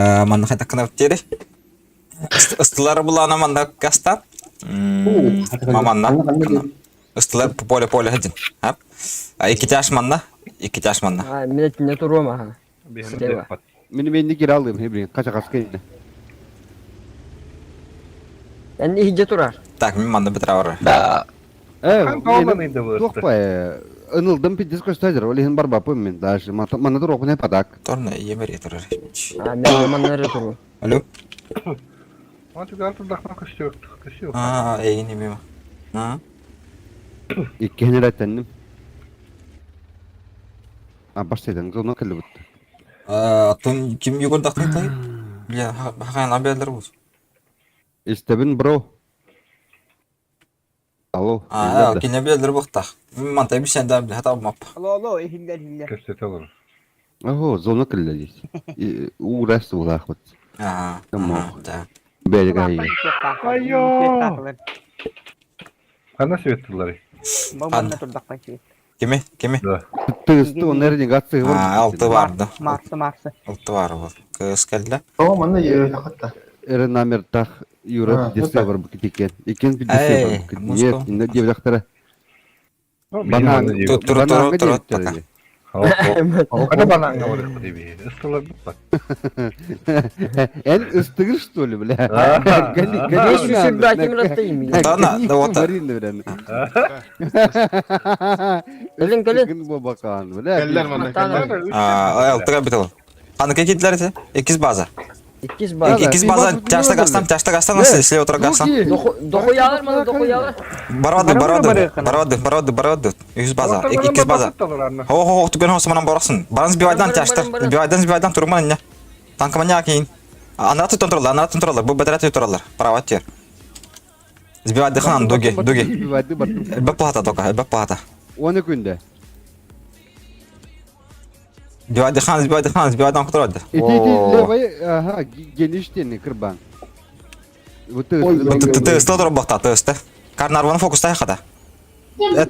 Манна хайдах диэри ыстылар булаана манна кастан манна ыстылар поле поле хадин икки манна икки манна Мен не туруом аха. Мин менни киралым хебрин качакаска инде. Эн иһдьэ турар. Так, мин манна битравар. Да. Э, туох па ынылдым пиздец көстөдер, ол иһин барбаппын мин даже манна туруохпун патак. Торна иемер турар. А, мен манна эрэ туру. Алло. Антигар турдахна көстүөх, көстүөх. А, эйин имем. А. Иккиһин эрэ А бастайдан зона келбит. Атын ким югурдахтын тай? Бля, хаган абелер бус. Истебин бро. Алло. А, кине белдер бухтах. Мантай бишен да бля, хата мап. Алло, алло, иһиллэр, иһиллэр. Кэпсэтэ олорор. Ого, зона келле здесь. Уурас улаах вот. А, да. Бэлгай. Айо! Хана свет тыллары? Манна турдахпай свет. Кими? Кими? Да. Тысты он ренегация А, алты барды. Марсы, марсы. Алты бар вот. Кыз келді. О, манна хатта. Эре номер тах Юра пидесе бар бу китикен. Икен пидесе бар бу Нет, не девлахтара. Банан. Тур тур тур тур пока. Ана бананга барык диби. Ыстылар бу. Эн ыстыгыр что ли, бля? Гали, всегда ким растайым. Да, да, вот. Кэлин, кэлин. Бу бакан, бля. Кэллэр манна, кэллэр. А, алтыга бит ол. Ханы кекитлер ите? Иккис база. Иккис база. Иккис база тяжта гастан, тяжта гастан, если отра гастан. Дохуялар мана, дохуялар. Барвады, барвады, барвады, барвады, барвады. Үс база, иккис база. Хо хо түген хо саманан барасың. Баран сбивайдан тяжта. Сбивайдан, сбивайдан турман не. Танкаманя кейин. Ана тут контроллар, ана тут контроллар. Бу бәтәрәт туралар. Права тер. Сбивайды хан, дуги, дуги. Сбивайды баттым. Элбек плата только, элбек плата. Оны күндө. Сбивайды хан, сбивайды хан, сбивайдан кутурады. Ити ити левый, ага, геништени кырбан. Тысты туруп бакта, тысты. Карнарваны фокуста хата.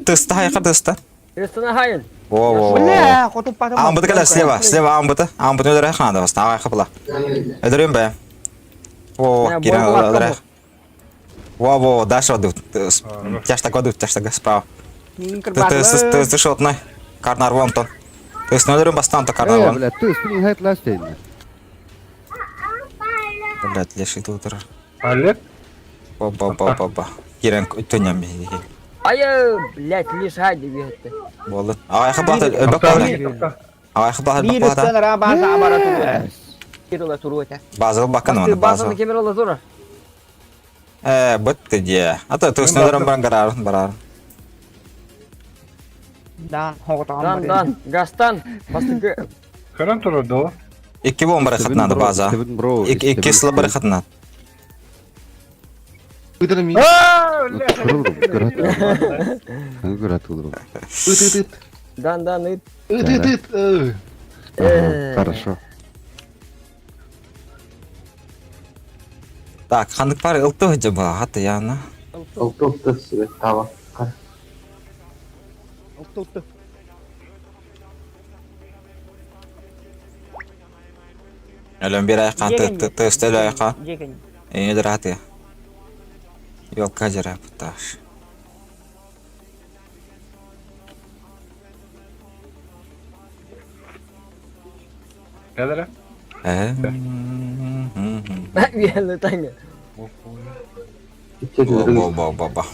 Тысты хайка тысты. Тыстына хайын. Во во. Бля, хотуп патым. Амбыты кэлэр слева, слева амбыты. Амбыты өдөрө ханада баста, агай хапла. Өдөрүм бе. Во, кирен өдөрө. Во, во, дальше одут. Тяжта кодут, тяжта справа. Ты ты ты шотной. Карнарвон тон. Ты өдөрүм бастан то карнарвон. Бля, ты не хайт ластейн. Блядь, леший тут. Алек? Ба ба ба ба ба. Кирен түням. Ай, блядь, лишь хайды бихетти. Болды. Агай хапла, өбөк плата. Агай хапла, өбөк Бир плата. үстен ра база абара туру. Кирула туру эте. Базыл бакын оны, Базаны базыл. кемер ола тура. Э, бытты де. А то туснадырым баран гарар, барар. Да, хоготаган Дан, дан, гастан. Бастыгы. Көрөн турар да. Икки бомба барахатнады база. Икки сыла барахатнады. Ыт ми. Ыт ыт ыт. Дан, дан, ыт. Ыт ыт ыт. Хорошо. Так, хандык пары ылты хыджы ба, хаты яна. Алты алты свет тава. Алты алты. Өлөн бир айқан тысты өлө айқан. Жеген. Эне раты. Йолка жара путаш. Кәләре? Э. Биэлэ таңы. Бо бо бо бо.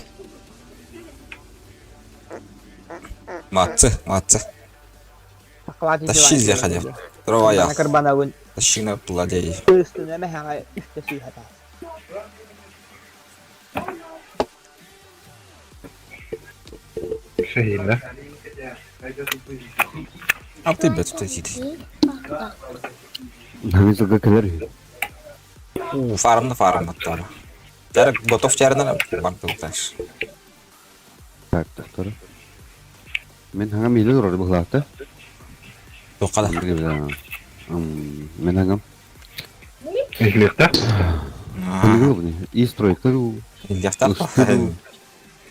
Молодцы, молодцы. Тащи заходи. Здорово, я. Карбанавын. Тащи на владей. Үстүнө мэхага үстө сүйхата. Шehirler. А ты бет тут сидит. Намизлга келер. У, фармны фармны там. Жарык готов жарынан барды дальше. Так, доктор. Мен хаңа мейлі турар бұғлақты. Тоқада. Мен хаңам. Эхлехте. И стройка. Илдяхта.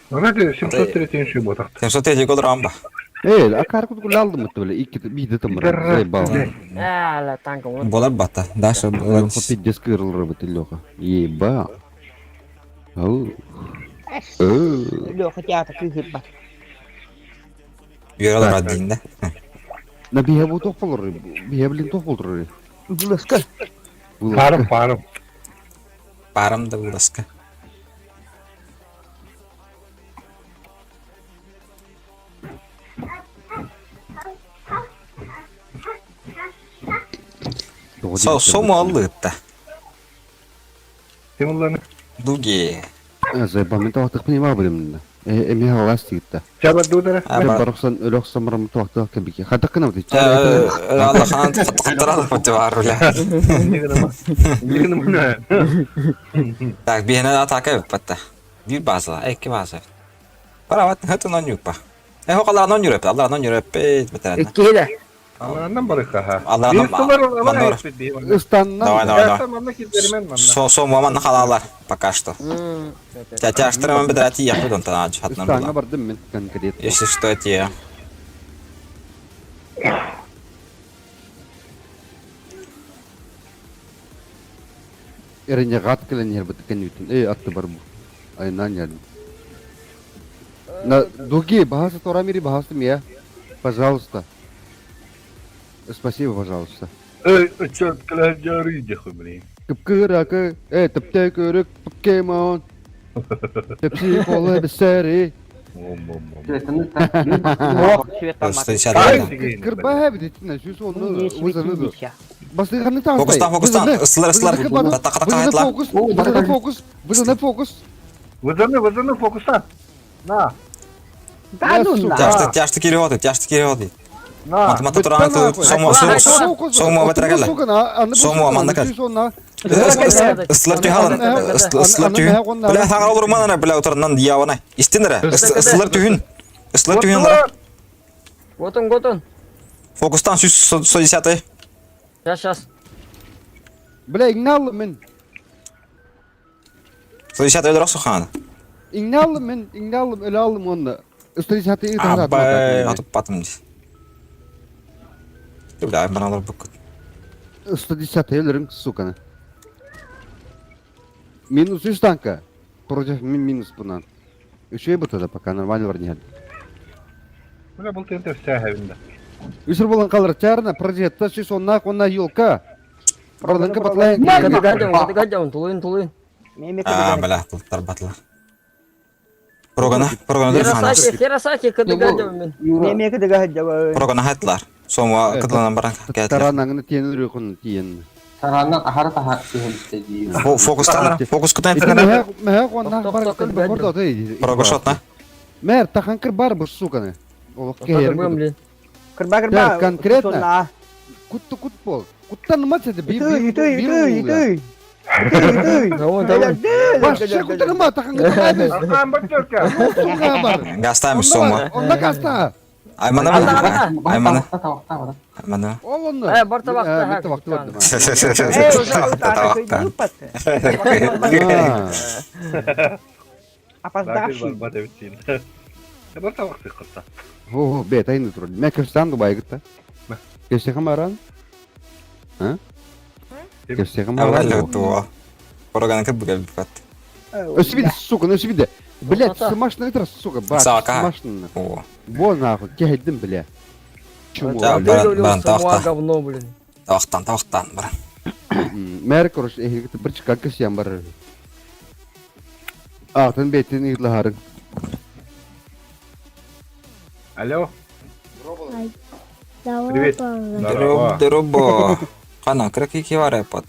Вроде 703 ботак. 703 гол рамба. Эй, акар кут алдым бит бля, икки биирдэ тымыр. Заебал. Ала танка вот. Болар бата. Даша Леха пиздец кырылыр бит Леха. Еба. Ау. Леха театр кыыһырбат. Үөрэ олорор да. На биһэ бу тох болор. Биһэ блин тох болор. Вылазка. Паром, паром. Парам да вылазка. Со сому аллыытта. Ким улланы? Дуги. Заебал, мен тоқтық понимал блин. Эми халас тигитта. Чабар дудара. Барықсан өлөк самарам тоқтық кебики. Хатық кына бит. Алла хан қаттырады хоть бар бля. Так, биһине атака биппатта. Бир база, эки база. Барабат, хэтэн он юпа. Э, хокалар он юреп, аллар он юреп, бетерен. Иккиһилэ. Аллаһынан барыха. Аллаһынан маннор. Ыстаннан. Давай, давай, давай. Со со маман халалар пока что. Тятяштырым бедрати я буду тана хатнан Ыстанга була. бардым мен конкретно. Если что, это я. Эрене гат келен ер бит кен үтен. Эй, атты бар бу. Айнан яд. На дуги бахасы тора мири бахасы мия. Пожалуйста. Спасибо, пожалуйста. Эй, черт, кляжары, дехуй, блин. Кыпкыракы, э, тіпте көрік, покемон. Пепси кола бесери. Ох, свет там. Что Кырба бит, сүз оны вызывы. Бастыганы таңсай. Фокустан, фокустан, ысылар, ысылар. Така, така, айтла. Фокус, вызывы фокус, вызывы фокус. Вызывны, вызывны, фокустан. На, Да ну на. Тяжты, тяжты кириоты, тяжты кириоты. на. Мат туран сомо сомо бетрегеле. Сомо аманда кел. Ысылар түйхалан, ысылар түйін. Бля, таңа олар манана, бля, отырынан диявана. Истинere, ысылар түйін. Ысылар түйін лара. Готон, готон. Фокустан сүз 110. Сейчас, сейчас. Бля, игнал мен. 110 өлөр сухан. Игнал мен, игнал өлө алдым оны. Үстү саты Абай, атып батым. Бля, мен алар бүкіт. 110 өлөрүң, сука. Минус 3 танка. Против минус бунан. Үшөй бутада пока нормально бар не. Бля, был тенте вся хавинда. Үсір болан қалыр чарна, прожетта сүс онна онна юлка. Барланка батлай. Кадыгадям, кадыгадям, тулуин, тулуин. А, бля, тұлттар батылар. Прогана, прогана Херасаки, Херасаки, кадыгадям мен. Прогана хайтлар. Сомо кыдланан баран кәтлер. Таранаңны тиен үрекун тиен. Тараннан ахара таха тиһен Фокустан, фокус кутан Мәһә онна бар бар Прогошотна. Мэр таханкыр бар бу суканы. Олох кehер. Блин. Кырба кырба. Конкретно. Кутту кут бол. Куттан нема седе би би Үй, үй, үй. Давай, давай. Баш куттан нема таханкыр бар. Ахан бачерка. Сука бар. Гастам сомо. Онда каста. Аймана. Аймана. Аймана. Ол онны. Э, бар табакта. Мен табакта бардым. Опоздавший. Бар табакты кытта. О, бет айны тур. Мен кырстан Дубай гытта. Кеште хамаран? А? Кеште хамаран. Прогана кып бүгел букат. Өсүбит, сука, өсүбит. Блять, смашны это, сука, ба. Смашны. О. Бо нахуй, кехедим, бля. Чмо. Баран тахта. говно, блин. Тахтан, тахтан, баран. Мэр, короче, эхигит бир чыкан кешем бар. Атын бетин иглахарын. Алло. Привет. Дероб, деробо. Кана, краки киваре пат.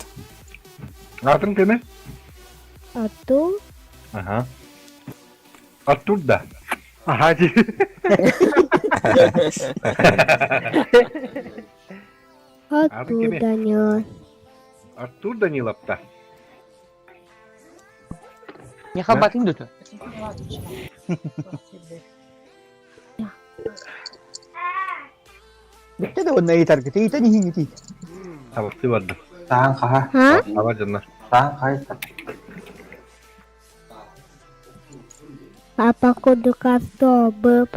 Атын кеме? Артур. Ага. Артур да. Ага. Артур Данила. Артур Данилов та. Не хабатын дөтө. Битте де онна итар кете итани хингити. Табакты барды. Таан хаха. Ха? Аба жанна. Таан хайта. Папа кудукасто бып.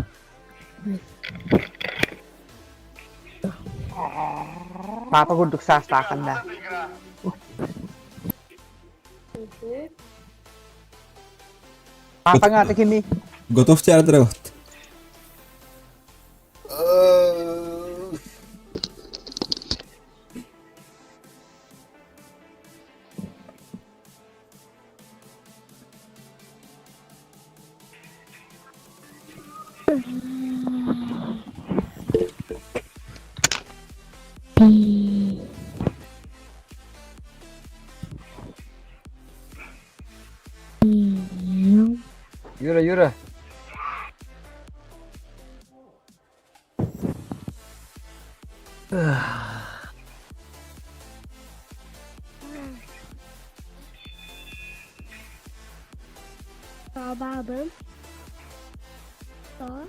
Папа курдук саастааххын да. Папаҥ аата кимий? Готов театра вот. Юра, Юра. Babam. Ba.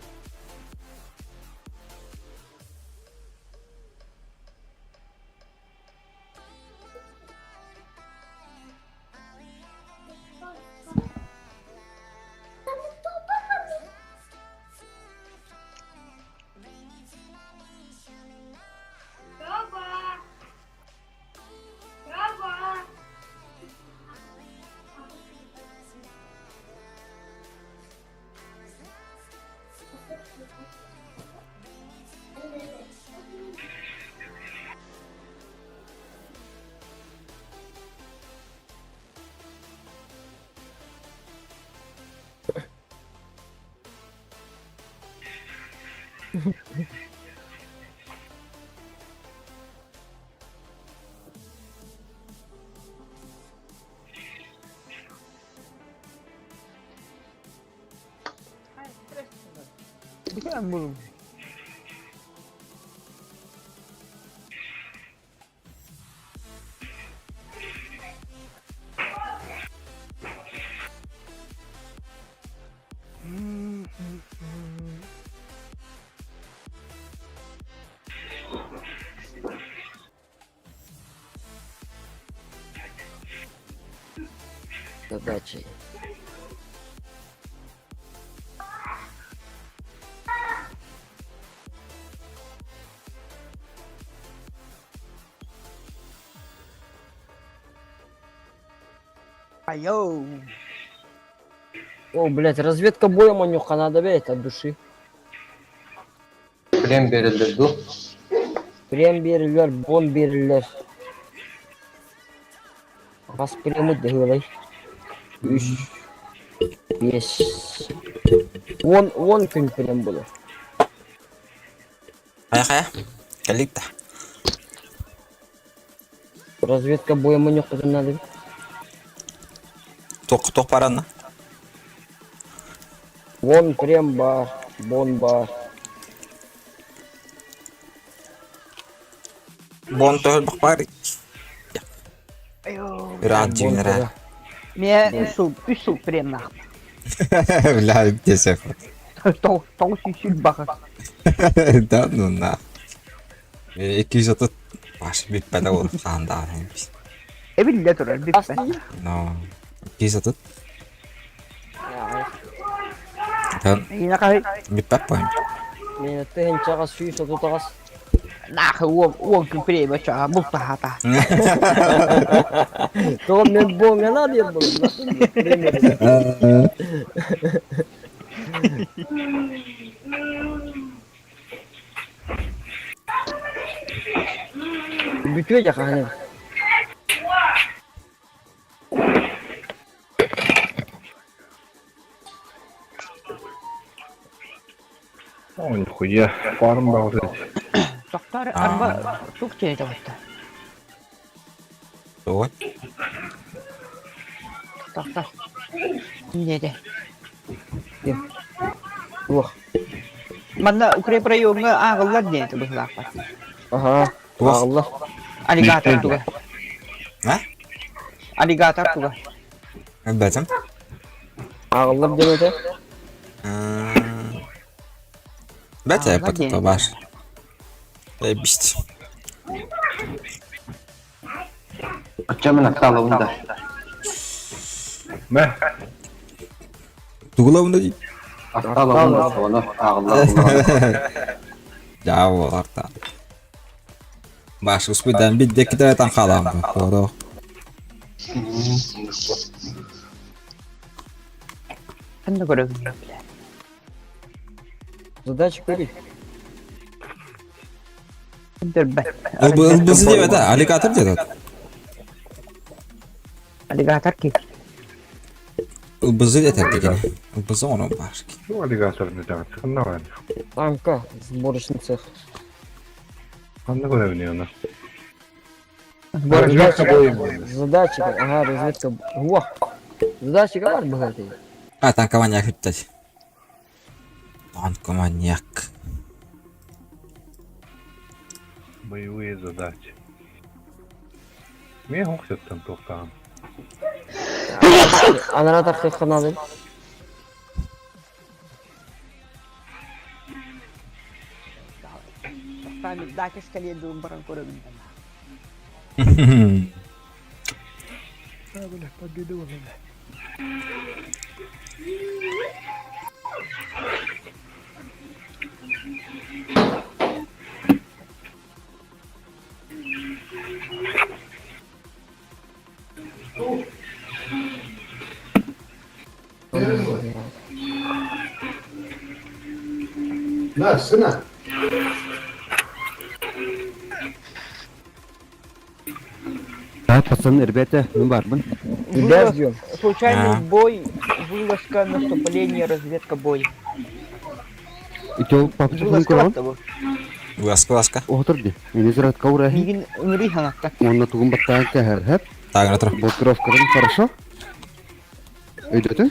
Бүтэн булум. Задачи. Айоу. О, блядь, разведка боем у них надо, блядь, от души. Прем берилдер ду. Прем берилер, бон берилер. Бас премы дыгылай. Үш. Бес. Он, он күн прем было. Хайа хайа. Кэллик да. Разведка боем у них надо. Туох туох баранна. Вон прем бар, бон бар. Бон төр бакпар. Айоу. Ыраат дьиҥнэрэ. Миэ үс сыл, үс сыл премнаах. Бля, десек. Тоҕус тоҕус сүүс баҕа. Да, ну на. 230 баш бүппэтэ ол хаандаан бис. Эбиллэ турар бүппэт. Но 230. Тан Ина хаһый бүппэт поем. Мен тыһынчаҕа сүүс отутаҕас. нахы уон уон күн премия чаа бултаһата. Тоҕо мен боҥҥа надо было. Бүтүө жаханы. О, нихуя. Фарм да вот эти. Тохтар арба тук чээ тоҕуста. Вот. Тохтар. Иннеде. Уох. Манна укрепрайоҥҥа ааҕыллар диэн быһылаахпар. Ага. Туох. Ағылла. Аллигатор туга. А? Аллигатор туга. Бэтим. Ағыллар деп өте. Бәтә Ағыллар патата диэн. баш. Бишт. Оччо мен аттаалабын да. Мэ. Тугулабында ди. Дьаа буолар та. Баш успуйдан бидде китаятан хаалаам бу. Ханна көрөбүн бля. Задача көрүй. Көрбөт. Ылбысы диэбэтэ, аллигатор диэт. Аллигатор ки. Ылбызы диэтэр дигини. Ылбызы ону баар. Şu аллигаторны дагы ханна бар. Танка, сборочный цех. Ханна көрөбүн оны. Разведка боем. Задача, ага, разведка. Во! Задача бар богатый. А, танкоманьяк хүттәт. Танкоманьяк. Боевые задачи. Мен хоқсеттен тоқтаған. Анара таққанады. Дакеш кэлиэ дуу баран көрөбүн. Так, пацаны, ребята, мы барбын. Тебя ждем. Случайный А. бой, вылазка, наступление, разведка, бой. Итол папчы Вылазка көрөн. баттабы. Ласка, ласка. Отыр ди. Мени зират каура. Мигин ыңырый хаңакта. Онна тугун баттаан кәһәр хәп. Так, отыр. Блокировкадан хорошо. Өйдөтүн.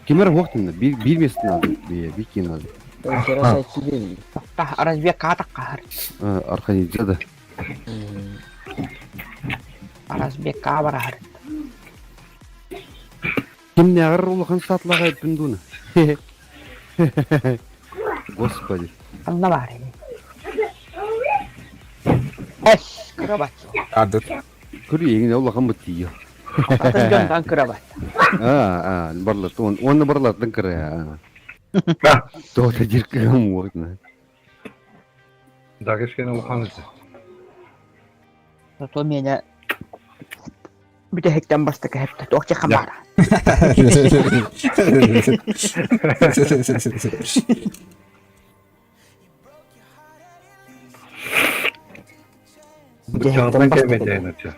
Кимер вақтында bir bir месте надо, bir кин надо. Хера тебе. Разведка атак кахар. Арханидзе да. Разведка барахар. Ким не агыр улахан сатлага эппин дуна. Господи. Анна бар. Эс, кырабат. Ардыт. Көр еңне улахан бит Атын жонтан кырабат. А, а, барлат, он, он барлаттан кыры. Тота диркем уотна. Дагешкен улахан ise. Зато меня бүтәһектен баста кәһәптә. Тоқча хамара. Бычағынан келмейді айнатчы.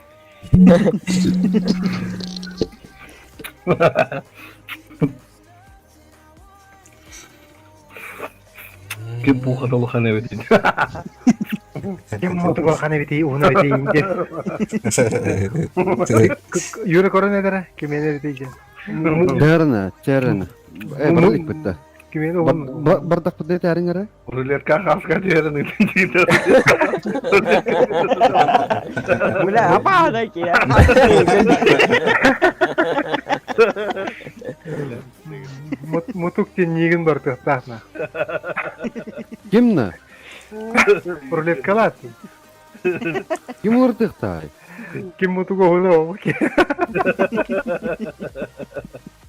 Ким буха улахан эбит. Ким мотуга бити уна бити инде. Юра көрөн эдере кимене бити. Терна, терна. Э, барлык битте. Кимене угун. Бардак битте терин Рулетка хаска дерін. Бля, апа ки. Мутук тен нигин бар тахна. Кимна? Рулеткалат. Ким улардыктай? Ким мутуга уна.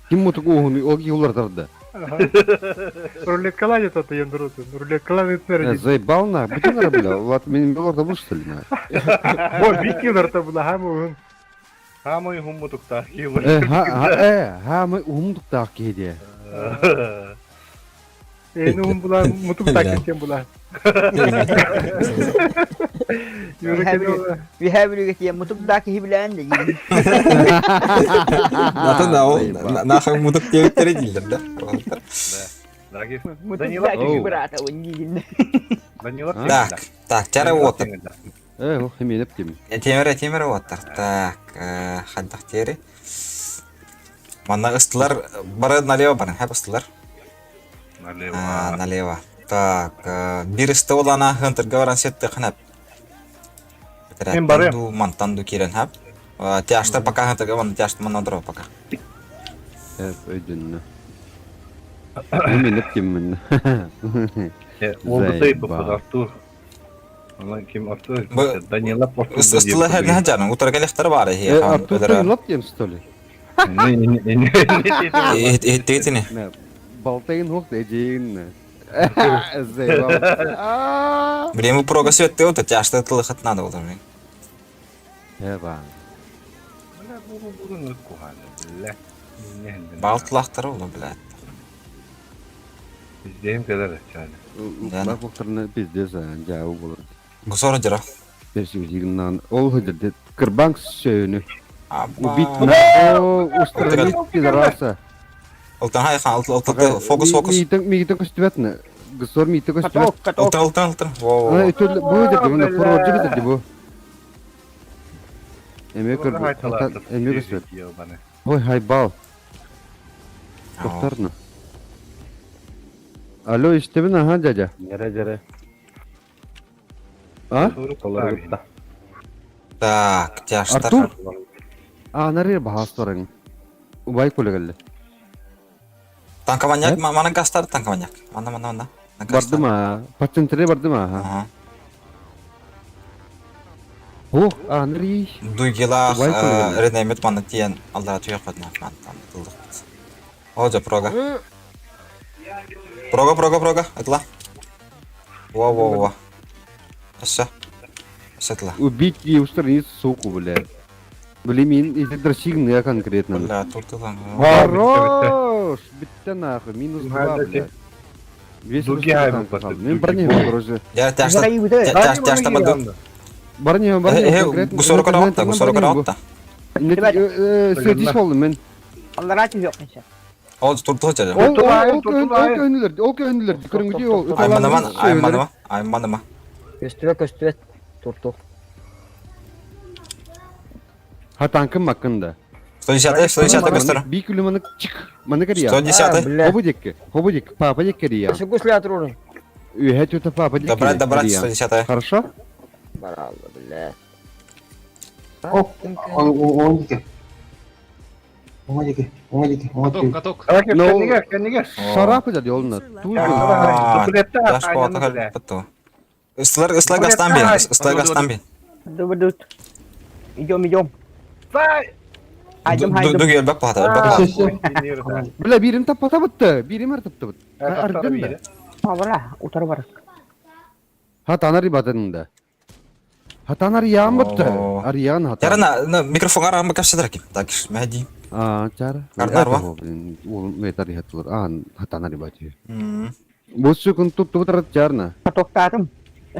Ким мутугу ол ки улардарды? Рулеткалат это ендурутун. Рулеткалат итнер. Заебал на, бутин бля. Влад мен буларда бул что ли на? Бо бики нарта була хамы. Хамай хуммутукта. Э, ха, ха, э, ха, мы умдуктак кейде. Эни ум була мутук такетен була. Юра кене. Вихәбүлүгә мутук да ки билән дә. Атын да ол нахын мутук тебиттери дийлер да. Мутук да ки брата, он нигин. Данила. Так, так, чара уоттар. Э, ох, хемелеп тем. Темир, темир уоттар. Так, хаддах тери. Манна ыстылар бары налево барын, хәп ыстылар. Налево. Налево. Так, бир ысты олана хынтырга баран сетті ханап. Мен барым. Ду мантан ду кирен хәп. Тяшта пока хынтырга баран, тяшта манна дро пока. Э, өйдөннө. Хемелеп тем мен. Ол бытый Заебал. Артур. Ана ким Артур? Бу- Данила Ыстылар һәр нәһә жаным, утырга лехтар бар. Э, Артур ты лап тем что ли? Иһиттигитини. Балтайын хуох эдьиин. Время прога свет ты тяжко тылыхат надо было. Эва. Балтылахтар олу, блядь. Издейм кэлэр чааны. Укла бохторна пиздец, жау болор. Гусора жара. Персигнан ол хыдырды кырбаң сөөнү. Убить на устранить пидораса. Алтан хай хан алтан фокус фокус. Миитен миитен көстүбэтне. Гусор миитен көстүбэт. Алтан алтан алтан. Во. Үтөл бу деді мына форвард деді бу. Эме көр эме көстүбэт. Ой хайбал. Тохторно. Алло, истебин аха дядя. Нере жере. А? Так, тяжтар. Артур? А, нары бахас торың. Убай көлегелли. Танкованяк, мана гастар танкованяк. Мана мана мана. Бардым а. Патентре бардым а. Ага. Ох, а, нары. Дугилах ренемет мана тиен аллара түйе қойдына ман там тылдық. О, жа прога. Прога, прога, прога. Атла. Во, во, во. Все. Все атла. Убить и устранить суку, бля. Блин, мин я конкретно. Бля, тут ты там. Хорош! Битте нахуй, минус два, бля. Весь Мен барне короче. Я тяжта. Тяжта баду. Барне, барне конкретно. Гусору караотта, гусору караотта. Сөйтіш болдым мен. Алларати жоқ неше. Ол турту жа. Ол ол көнүлөр, ол көнүлөр. Көрүнгү ол. Айманыма, айманыма, айманыма. Көстүбэ көстүбэ турту. Ха танкым маккында. 110 110 көстөр. Би күлү маны чик, маны кэрия. 110 Хобу декке, хобу дек, папа дек кэрия. Шугусли атрурун. Үһэ түтэ папа дек. Добрать, добрать 110 Хорошо? Баралла, бля. Оп, он дике. Оңа дике, оңа дике, оңа дике. Каток, каток. Кэнниге, кэнниге. Шарапы да олна. Таш по поту. Ислар, ислар гастан бин, ислар гастан бин. Дубдут. Идем, идем. Хайдым, хайдым. Дуги элбек пата, элбек пата. Бля, бирим таппата бытты, бирим артыпты быт. Ардым да. Бара, утар бар. Хатанар ибатынында. Хатанар ян бытты. Арьян хатан. Ярана, микрофон арам капсыдыр ким. Так, мәди. А, чара. Кардар ва. Ол метар хатылар. А, хатанар ибати. Бу сүкүн туп туп тарат чарна. Катоктатым.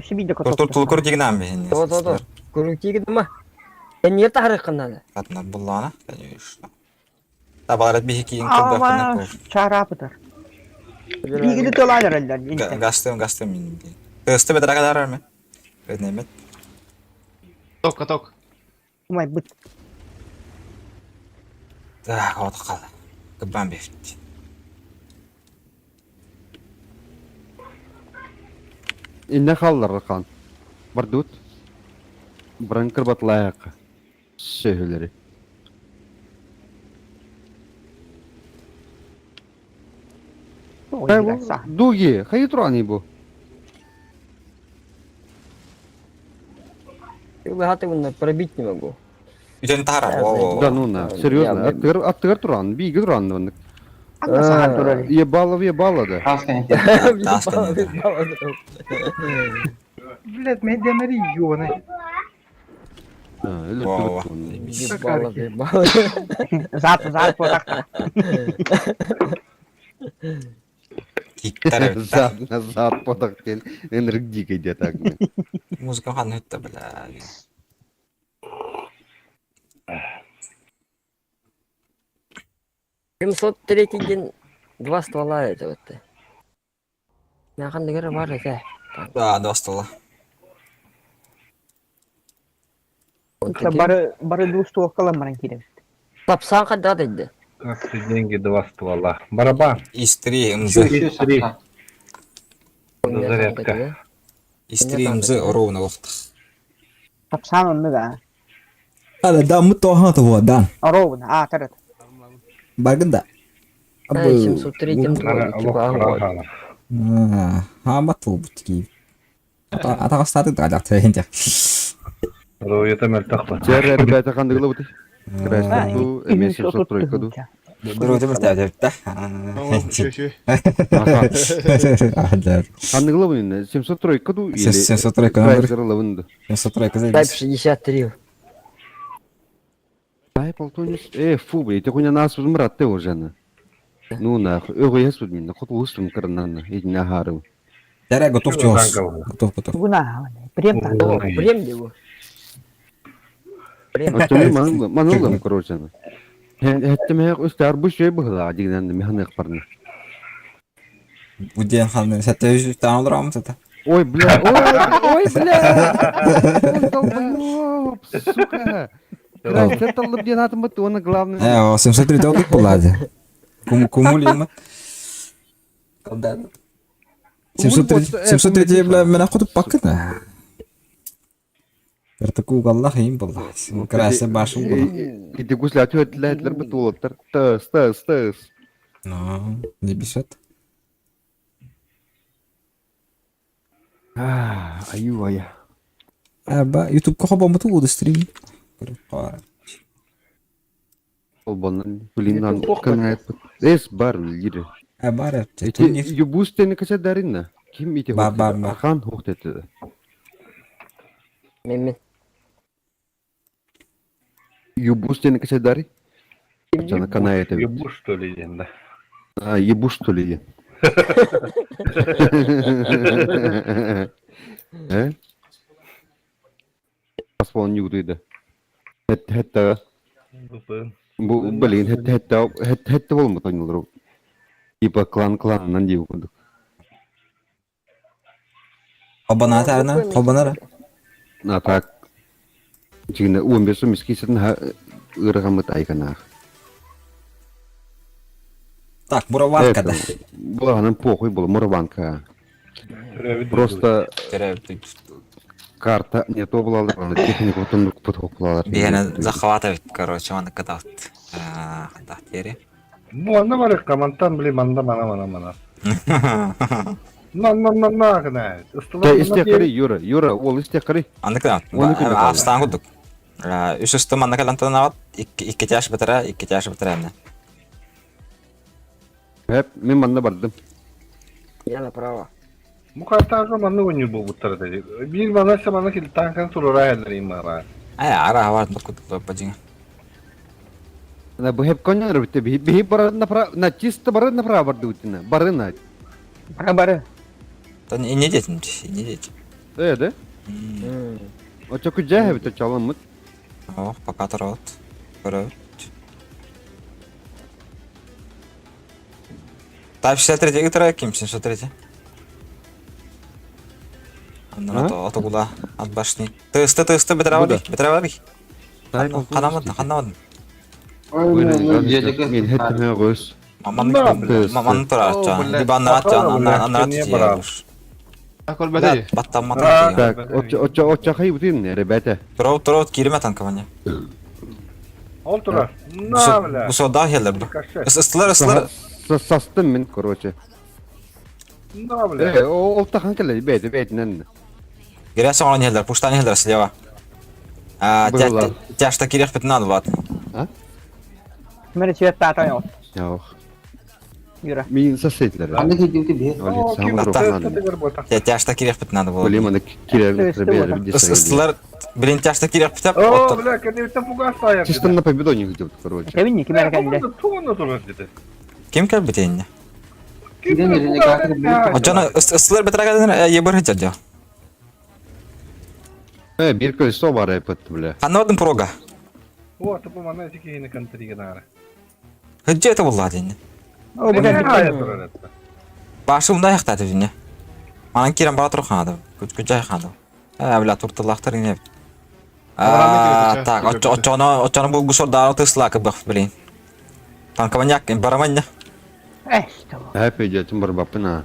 Шибиде Тур тур тур көр деген ам бин. То то то. Көрүнтиги дыма. Мен не тарык кыннаны. Хатна буллана, конечно. Табалар бихи кийин кылбак. Чарапытыр. Бигиди толалар элдер. Гастым, гастым мин. Тысты бедрага ме? Немет. Каток, каток. Умай быт. Так, вот калды. Кыбан бифт. Инне халлар кан. Бардут. Бранкыр батлаяк. Сөһүләре. Дуги, хай турани бу. Ты пробить не могу. Үтен тара. Да ну на, серьезно, аттыр аттыр туран, биги туран. Ебало ебало да. Блядь, мен демери ёны. Ебало, ебало. Зат, зат, потакта. Зад назад потактен. Энерг дикий так. Музыка хан өтті, бля. 703 день два ствола это вот. Мяхан дегер бар это. Да, два ствола. Бары бары двух ствол каламаран кирем. Тапсан када деди. Как ты деньги два ствола? Барабан. Из три МЗ. Из три. Зарядка. Из три МЗ ровно вот. Тапсан онны да. Да, да, мы то ага того, да. Ровно, а, тарат. Баргында. 703 типа Ама тулбутки. Ата статы да да тенде. Ребята, Жер ребята кандыгылы бут. Крайслер ду, эмиэ 703 ду. Дөрүтү бэртээбитэ. Үчү. Ханныгы лабын 703 ду или 703 Крайслер лабын ду? 703 Type 63. Дай полтонис. Э, фу, блядь, ты хуйня нас мрат ты уже на. Ну нахуй, ого, я суд меня, хот лучшим карнана, иди на хару. Дәрә готов чугас. Готов, готов. Гуна, прем так. О, прем его. Прем. А то мы манулам, короче. Это мы үстәр бу şey быһыла дигәнне механик барны. Бу дигән ханны сәтә үз тан алдырамы сәтә. Ой, бля, ой, ой, бля. Ой, долбоёб, сука. Крайслер талып дигән атым бит, оны главный. Э, о 703 алдык булады. Кум кумулимы? Калдан. 703 703 бля менә кутып бакыт. Картаку Аллах им булла. Краса башым булла. Иди гусля төтләтләр бит улыттыр. Тыс, тыс, тыс. Ну, не бесит. Аю, ая. Аба, YouTube ка хабамы ту стрим. Ол банан, блин, канает. Эс бар лире. Аба, Эти юбустени кача даринна. Ким ити Бар, бар, бар. Ахан хохтети. Мен мен. Юбустени кача дари? Чана канает. Ебу, что ли, ден, да? А, ебу что ли? Э? Паспон югдыйды. Хет хетта бу блин хет хетта хет хетта болмады ойнолор. Типа клан кланынан дип кудук. Хабана тарна, хабана. А так Жигине 15 мискисин ыргамыт айканах. Так, мураванка да. Булаганын похуй был мураванка. Просто карта не то была, технику потом подхоплалар. Биһиэнэ захватывает, короче, маны катаут. Хантах тери. Бу анна бар командтан блин манда мана мана мана. На на на на гына. Та исте кары Юра, Юра, ол исте кары. Аны катаут. Оны катаут. Астан кудук. Үс үстү манна калантан ават, икки тяш битара, икки тяш битара эмне. Хеп, мен манда бардым. Я направо. Бу картага манны ойнур бу буттар деди. Бир мана се мана кил танкан турара элер имара. Ай, ара хавар кудук бажиң. На бу хеп коньяр битте, би би бар направо, на чисто бар направо барды утина. Бары на. Бары бары. Та не детим, не детим. Э, да? Очо күжә хеп то чаламыт. Ох, пока тарот. Көрөт. Type 63 игра ким 703? Анна ото гула от башни. Тысты тысты битравали, битравали. Ханамад, ханамад. Мен хеттеме гөз. Маман тура, дибан ратча, анна ратча. Акол бәдәй. Баттамат. Так, очо очо очо хай бутин, ребята. Тура тура кириме танкование. Ол тура. На бля. Бу сода хелер. Ыстылар ыстылар. Састым мен, короче. На бля. Э, ол тахан келе, бәйт, бәйтнен. Гряз оңон хелер, пуштан хелер слева. А, тяжта кирех пятнан, Влад. А? Мен свет тата yok. Yok. Юра. Мин соседлер. Анда кидибти бе. Тяжта кирех пятнан было. Блин, аны кирер Ыстылар, блин, тяжта кирех пятап. О, бля, кәдебеттен фугас таяр. Чисто на победу не идет, короче. Кемин ким әркәнде? Туны турар диде. Ким кел битенне? Кирен Очона ыстылар бетраган ебыр хәҗә. Э, бир колесо бар эпет, бля. Ханодын прога. О, тупо мана тикене контриге нара. Хәҗә это булла динне. О, бу Да. Башы унда яхта динне. Манан кирен бара тур ханады. Күч күч ханады. Э, бля, туртыллахтар ине. А, так, очона очона бу гусор да тысла кыбых, блин. Танкованяк бараманья. Эх, что. Хәп идет, бар бапына.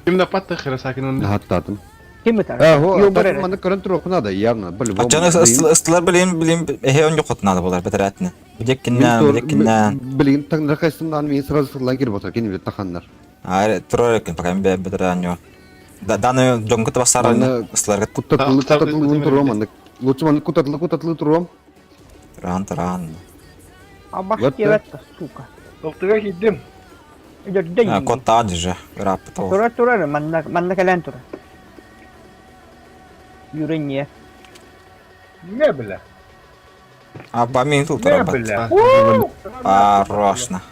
Ким да патты хера сакин Хаттатым. Ким битар? Э, хо, маны көрөн турук надо, явно. Блин. Очона ыстылар блин, блин, эхе он юк надо булар бетерәтне. Бидеккиннән, бидеккиннән. Блин, таңдар кайсындан мин сразу сылан кирип отыр, кенеп таханнар. А, турар экен, пока мен бетерән yo. Да, даны жоңгы басар ыстылар Куттатлы куттатлы турам, аны. Лучше маны куттатлы куттатлы турам. Туран, туран. А башкевет, сука. Ылтыга киирдим. Өлөрдө Коттаҕа дьиже ырааппыта ол. Турар турар, манна манна кэлэн турар. Юрение. Не бля. А мин тут Не работает. бля. Хорошно.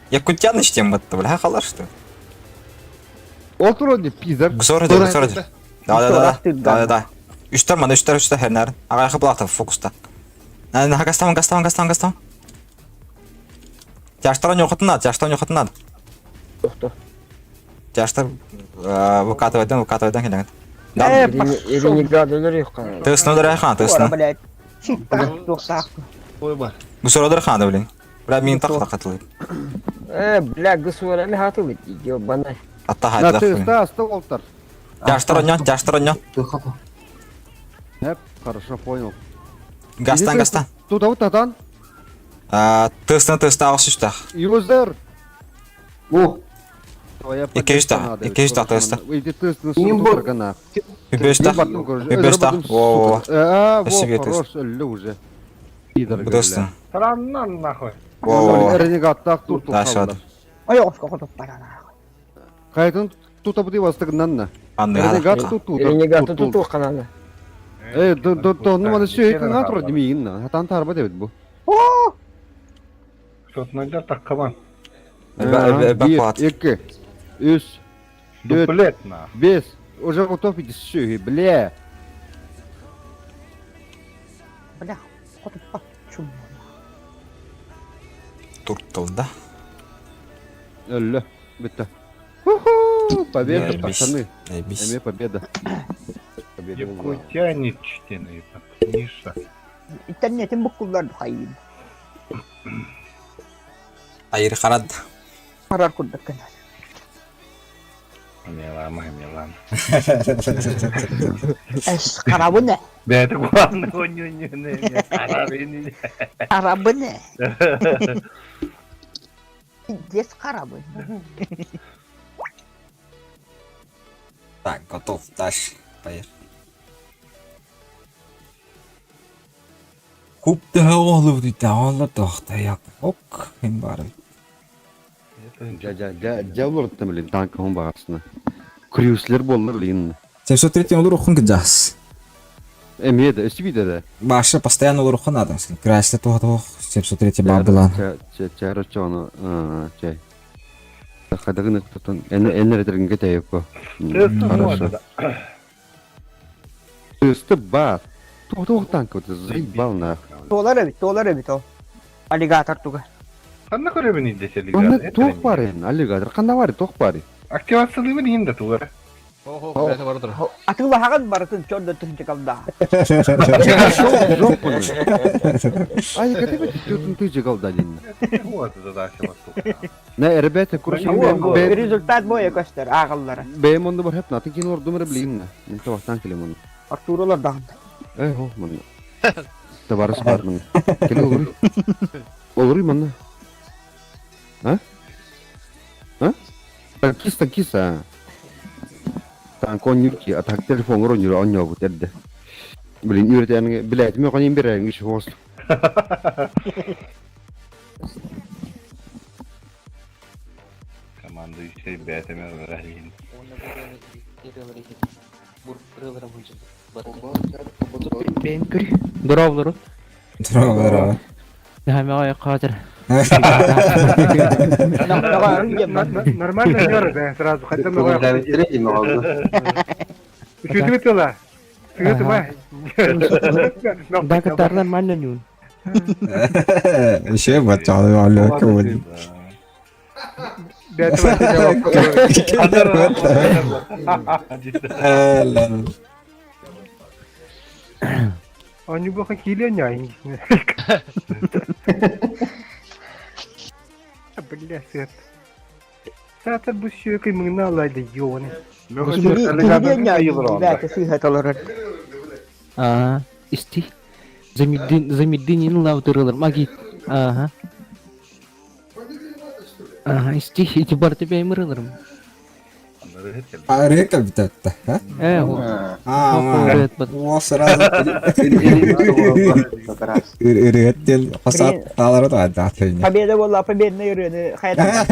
Якутяныч тем это, бля, халар что? Ол турар не пиздар. Гсор дер, гсор дер. Да, да, да, да, да, да. Үстер мана, үстер, үстер, хернер. Ага, хыплата, фокуста. На, на, гастам, гастам, гастам, гастам. Тяжтар не надо, тяжтар не надо. Тохто. Тяжтар выкатывайдан, выкатывайдан келген. Да, Ренегат өлөр юкка. тысны ударай хан, тысны. Блядь. Читтах, Ой бар. Гсор удар хан, блин. Бля, мин так тақатылы. Э, бля, гысуара ми хатылы. Ёбана. Атта На хайдах. ты ста ста олтар. Тяжтар онё, тяжтар онё. Хеп, хорошо понял. Гастан, гастан. Тут а вот татан. Тысны, тысны, ауыз үстах. Юзер. О, Твоя Икки үстах, тысты. Иди ты с Им бо- гана. Үбөстах. Үбөстах. Во-во-во. А, во, Спасибо, хорош, өллө уже. Пидор, Бұдыстың. Тараннан нахуй. Во-во-во. Ренегаттак тур Да, шады. Ой, ошко хотоп барана. Кайтын тута бути бастыгынан. Андай. Ренегат тут тут. Ренегат тут тут каналы. Э, до до до, ну мана сүйек ңа тур димейин. Хатан тарба дебит бу. Сотнайдар таккаман. Баклат. Екі, үш, төрт, Дуплет на. бес. Уже готов иди сүйе, бля. Бля, хотоп чум. Туртылда. Өллө, бітті. Уху, победа, Заебись. пацаны. Заебись. Эме победа. Победа была. Якутянич Миша. Интернетин буккулар хайын. Айыр харад. Харар курдак кына. Милама, Милана. Эс карабыны. Бәті главный не Карабыны. Дес карабы. Так, готов. Дальше. Поехали. Купты Ок, им бары. Жа жа жа жа олар блин, танк он бағасына. Крюслер болар блин. 703 олар ухын гыджас. Эме да, өсі да. Башы постоянно олар ухын адам. Красты тух тух 703 бабылан. Ча ча ча оны, ча. Қадағын тұтын, әнер етерген кете ко. Хорошо. Үсті бар. Тух тух танк вот заебал нах. Толар эбит, толар эбит ол. Аллигатор туга. Қанна көребін иде Онда тух бар енді, аллигатор. Қанда бар, тух бар. Активациялы дейін да туғыр. Охо, бля, бар тұр. Атыла хаган барытын чорда тынчы калда. Жоқ бұны. Ай, кете бет, tutun тыжы қалда дейін. Вот задача вас тут. На, ребята, короче, Результат бойы көстөр агыллары. Бэм онда бар хеп, натын кино ордум блин. Мен тоқтан келем оны. Артуролар дагын. Эй, хо, мына. Товарищ бар мына. Келе олар. Олар мына. А? А? Танкист, танкист, а. Танк он юрки, а так телефон рон юр он ёбут эдде. Блин, юртәнге, блядь, мен конин берәң иш хост. Команда еще ребятами врагин. Здорово, здорово. Здорово, здорово. Нормально да, сразу, хотя бы Чувствовала? Чувствовала? Да, катар нормально нюн. Еще бачал, алло, кого Он не был хоккей, не Бля, свет. Сатар бу сүйөкөй мыңна алайды, ёны. А, исти. Замеддин, замеддинин лавдырылыр. Маги. Ага. Ага, исти, ити бар тебе эмирылырым. Арыйа кэлбитэ а? Э, А, о, сразу ырыат диэн хасаат таалары таайдаах Победа буолла, победный ырыаны хайатан.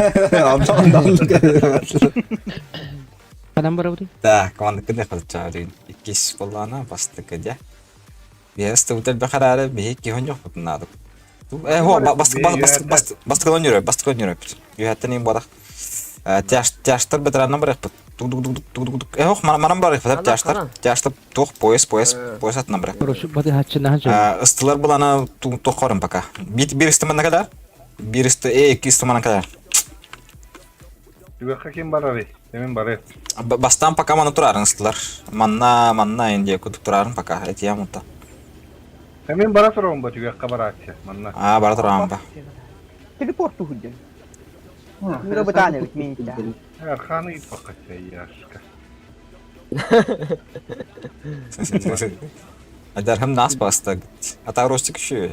Ханан барабытый? Так, командакы да хатчаарын иккис боллаана бастакы дьэ. Биэс тыбыт элбэх эрээри биһи киһи онньохпутун наадык. Э, хо, бастык бастык бастык бастык ойнур, бастык ойнур. Үһэттэн иин буолах. Тяжтар бетераннан барыахпыт. Тук-тук-тук-тук-тук. Э, ох, манан барыахпыт, тяжтар. Тяжтар туох пояс, пояс, пояс атынан барыах. Короче, баты хаччына хаччы. Ыстылар булана туох хорым пока. Бир истыманна кэлэр. Бир исты, э, икки истыманна кэлэр. Түгэххэ ким барарый? Эмин барыа. Бастаан пока маны турарын ыстылар. Манна, манна индия кутук турарын пока. Этиям ута. Эмин бара турабын ба түгэххэ барааччы манна. А, бара турабын ба. Телепорт туһуддун. Юра бытаан эбит миинтэ. Архааны ыйпакка яшка. Адархам нас баста. А та ростик еще.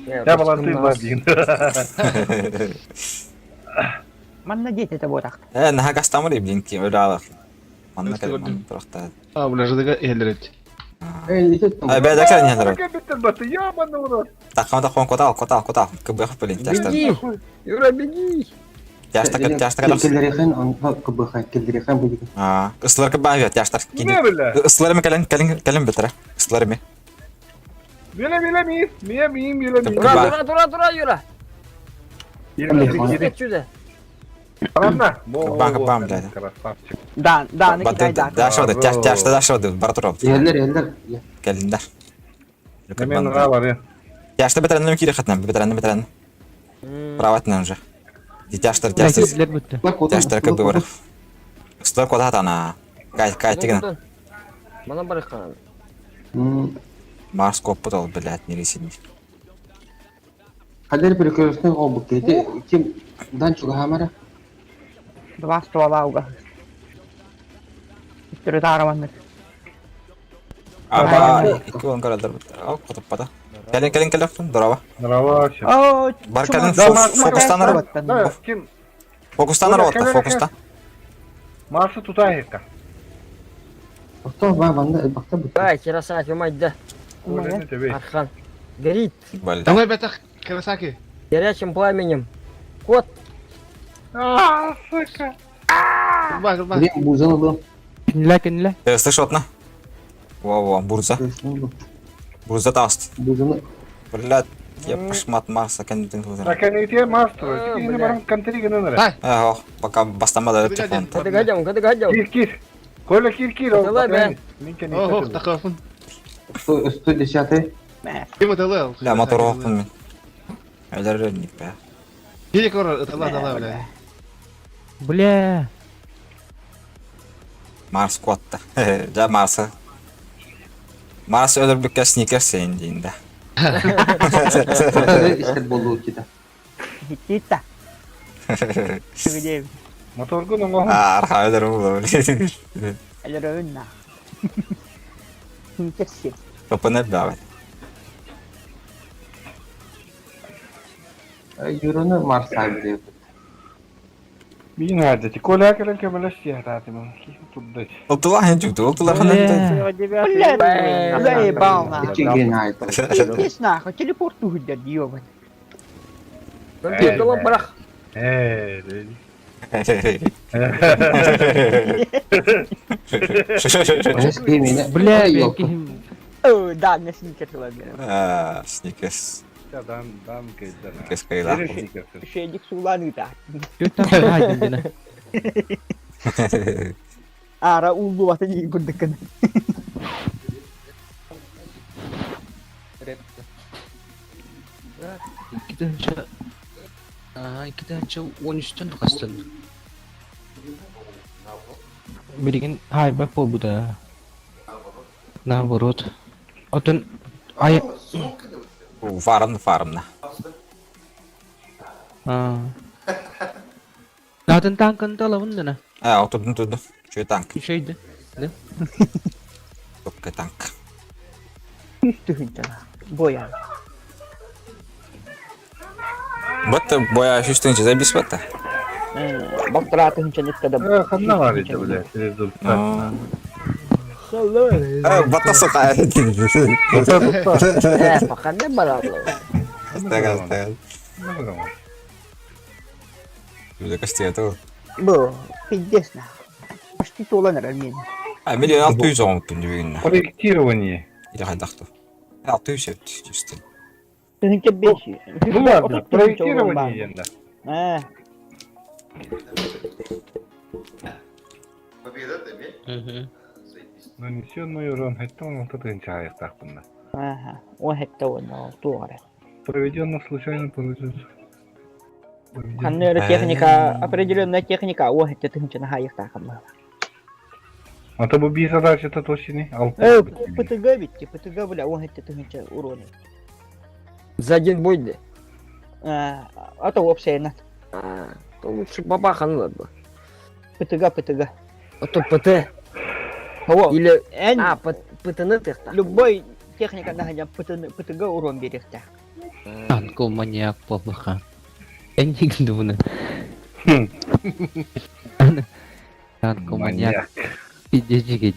Я баланты бар дейін. Манна дети это вот Э, наха гастамыр блин, ки өлі Манна кэлэн манна турахта. А, бля, жыдыга эллерет. Ай, бля, даксар не дорог. Кэбиттер баты, ёбаный в рот. Тахам тахам котал, котал, котал. КБХ блин, тяжта. Беги! Юра, беги! Тяжта, тяжта. Кэллэриэхэн онно кыбыха кэллэриэхэн бу А, ыстылар кыбаа тяжтар. Не бля. Ыстылар ми кэлэн кэлэн кэлэн бетера. Ыстылар ми. Биле биле ми, мие ми биле ми. Тура, тура, тура, тура, Юра! Кири кири. Отсюда! Правда? Кабан, кабан, блядь. Красавчик. Да, да, накидай, да. Дашоды, тяжта дашоды, бар турап. Иһэллэр иһэллэр. Кэлиндар. Мен бар. Тяжта бетерен кири хатнам, бетерен бетерен. Праватынан уже. Тяжтар, тяжтар. Килер бүтті. Тяжтар кыбы бар. Ыстылар кода хатана. Кай, кай тигин. Мана барыххан. Марс коппут ол, блядь, не рисин. Хадер перекрестный обук кете ким дан чугахамара. Два ствола уга. Үстөрү таараманнык. Аба, икки он карадар. Ал котоппата. Кэлин кэлин кэлин здорово. Здорово. О, Бар кэлин фокустанар. Да, ким? Фокустанар отта, фокуста. Марсы тутайыкка. Охто ба банда бакта бут. Ай, Кирасаки, мать, да. Архан. Горит. Давай, бятах, Кирасаки. Горячим пламенем. Кот. А, сука. Гурба, гурба. Блин, бузаны был. Кинле, кинле. Ты слышал одна? Во-во, бурза. Бурза таст. Бузаны. Блядь, я пошмат Марса кандидин. Раканите мастер, кини барам кантри генере. Эх, пока бастама да телефон. Кадыгадям, кадыгадям. Кир, кир. Коля кир, кир. Давай, бля. Ох, тахафын. 110 Ким это Бля, мотор оқпын мен. Әлер не бә. Кири кор, это ла, дала, бля. Бля. Марс куатта. Жа Марсы. Марс өлірбікке сникерс сен дейін да. Истер болду кита. Кита. Моторгун оңоһун. Арха өлір бұл. Әлер на. Сникерс. Топын бәбәт. Юроны Марс абди. Бин хадати. Коля кэлэн көмөлөс тиһатаатым. Турдать. Олтула хен жүкті, олтула хен Блядь, заебал нахуй. Чиген айт. Пиздец нахуй, телепорт туһуддер, ёбан. Компьютер барах. Э, Бля, О, да, мне сникерс лобби. Сникерс. Дан, дан кайдан. Сникерс кайла. Шедик суланы да. Ара уллу бата не курдыкын. İki tane Aha, iki tane 13'tен kastın. Билигин хайбак болбуда. Наоборот. Отон ай Фармна, фармна. А. Zaten tankını da alalım da. А, отурдун турду. Чуй танк. Şeydi. Ne? Топка танк. Үстүһүнтэн. Боя. Бытта боя чувствуете забис бытта. Балтараа тыһыынчаны ыкта да. Ханна бар ити, блядь, результат. Бата сука. Э, пока не бараллар. Астагал, астагал. Бля, костя, Бу, пиздец на. Почти туолан эрэр миэнэ. А, 1 600 оҥоппун бүгүн. Проектирование. Или хайдахту. 600 чисто. 1005. Ну ладно, проектирование диэн да. Э, Нанесенный урон 76 тыһыынча аайыктаахпын да. Аха, 17 уонна туох эрэ. Проведенных случайно получится. Ханна эрэ техника, определенная техника 17 тыһыынчаны хаайыктаахын баҕа. А то бу биир задачата точный. Э, ПТГ битти, ПТГ бля 17 тыһыынча урону. За один бой да. А то уопсайынан. А, то лучше бабахан ылар бы. ПТГ, ПТГ. А то ПТ. О, Или... эн А, ПТ-ны тыхта. любой техника наһаня ПТГ урон берехтэ. Танко маньяк плохо. Я не думаю. Танко маньяк. Пиздец жигит.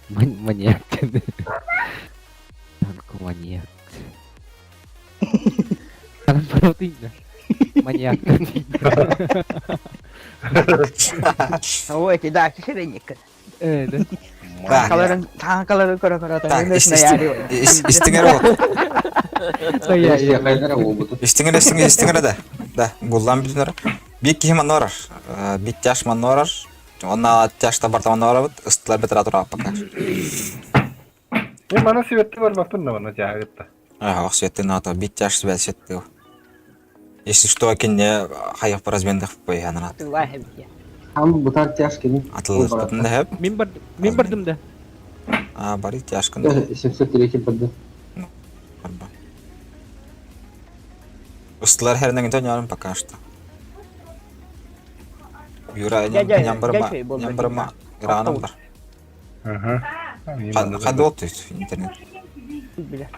Маньяк. Танко маньяк. Анан баротыйна. Маньяк. Ой, эти да, сиренник. Э, да. Танкаларын, танкаларын көрө көрө Так, истиңер ол. Истиңер, истиңер, истиңер да. Да, гуллан билинер. Бик кихи манна барар. Бит тяж манна барар. Онна тяжта барта манна барабыт. Ыстылар бетер тура пока. Мен мана светти барбаппын да мана тяагытта. Ага, ох, светти НАТО. Бит тяж свет светти. Если что, кинне хайық бар размендах пой ханана. Там бутар тяжкий. Атылы да хеп. Мин бар мин бардым да. А, бары тяжкын. 703 барды. Барба. Ыстылар хернеген тон пока что. Юра, ням барма, ням барма, Ираном бар. Ага. Хады болду интернет.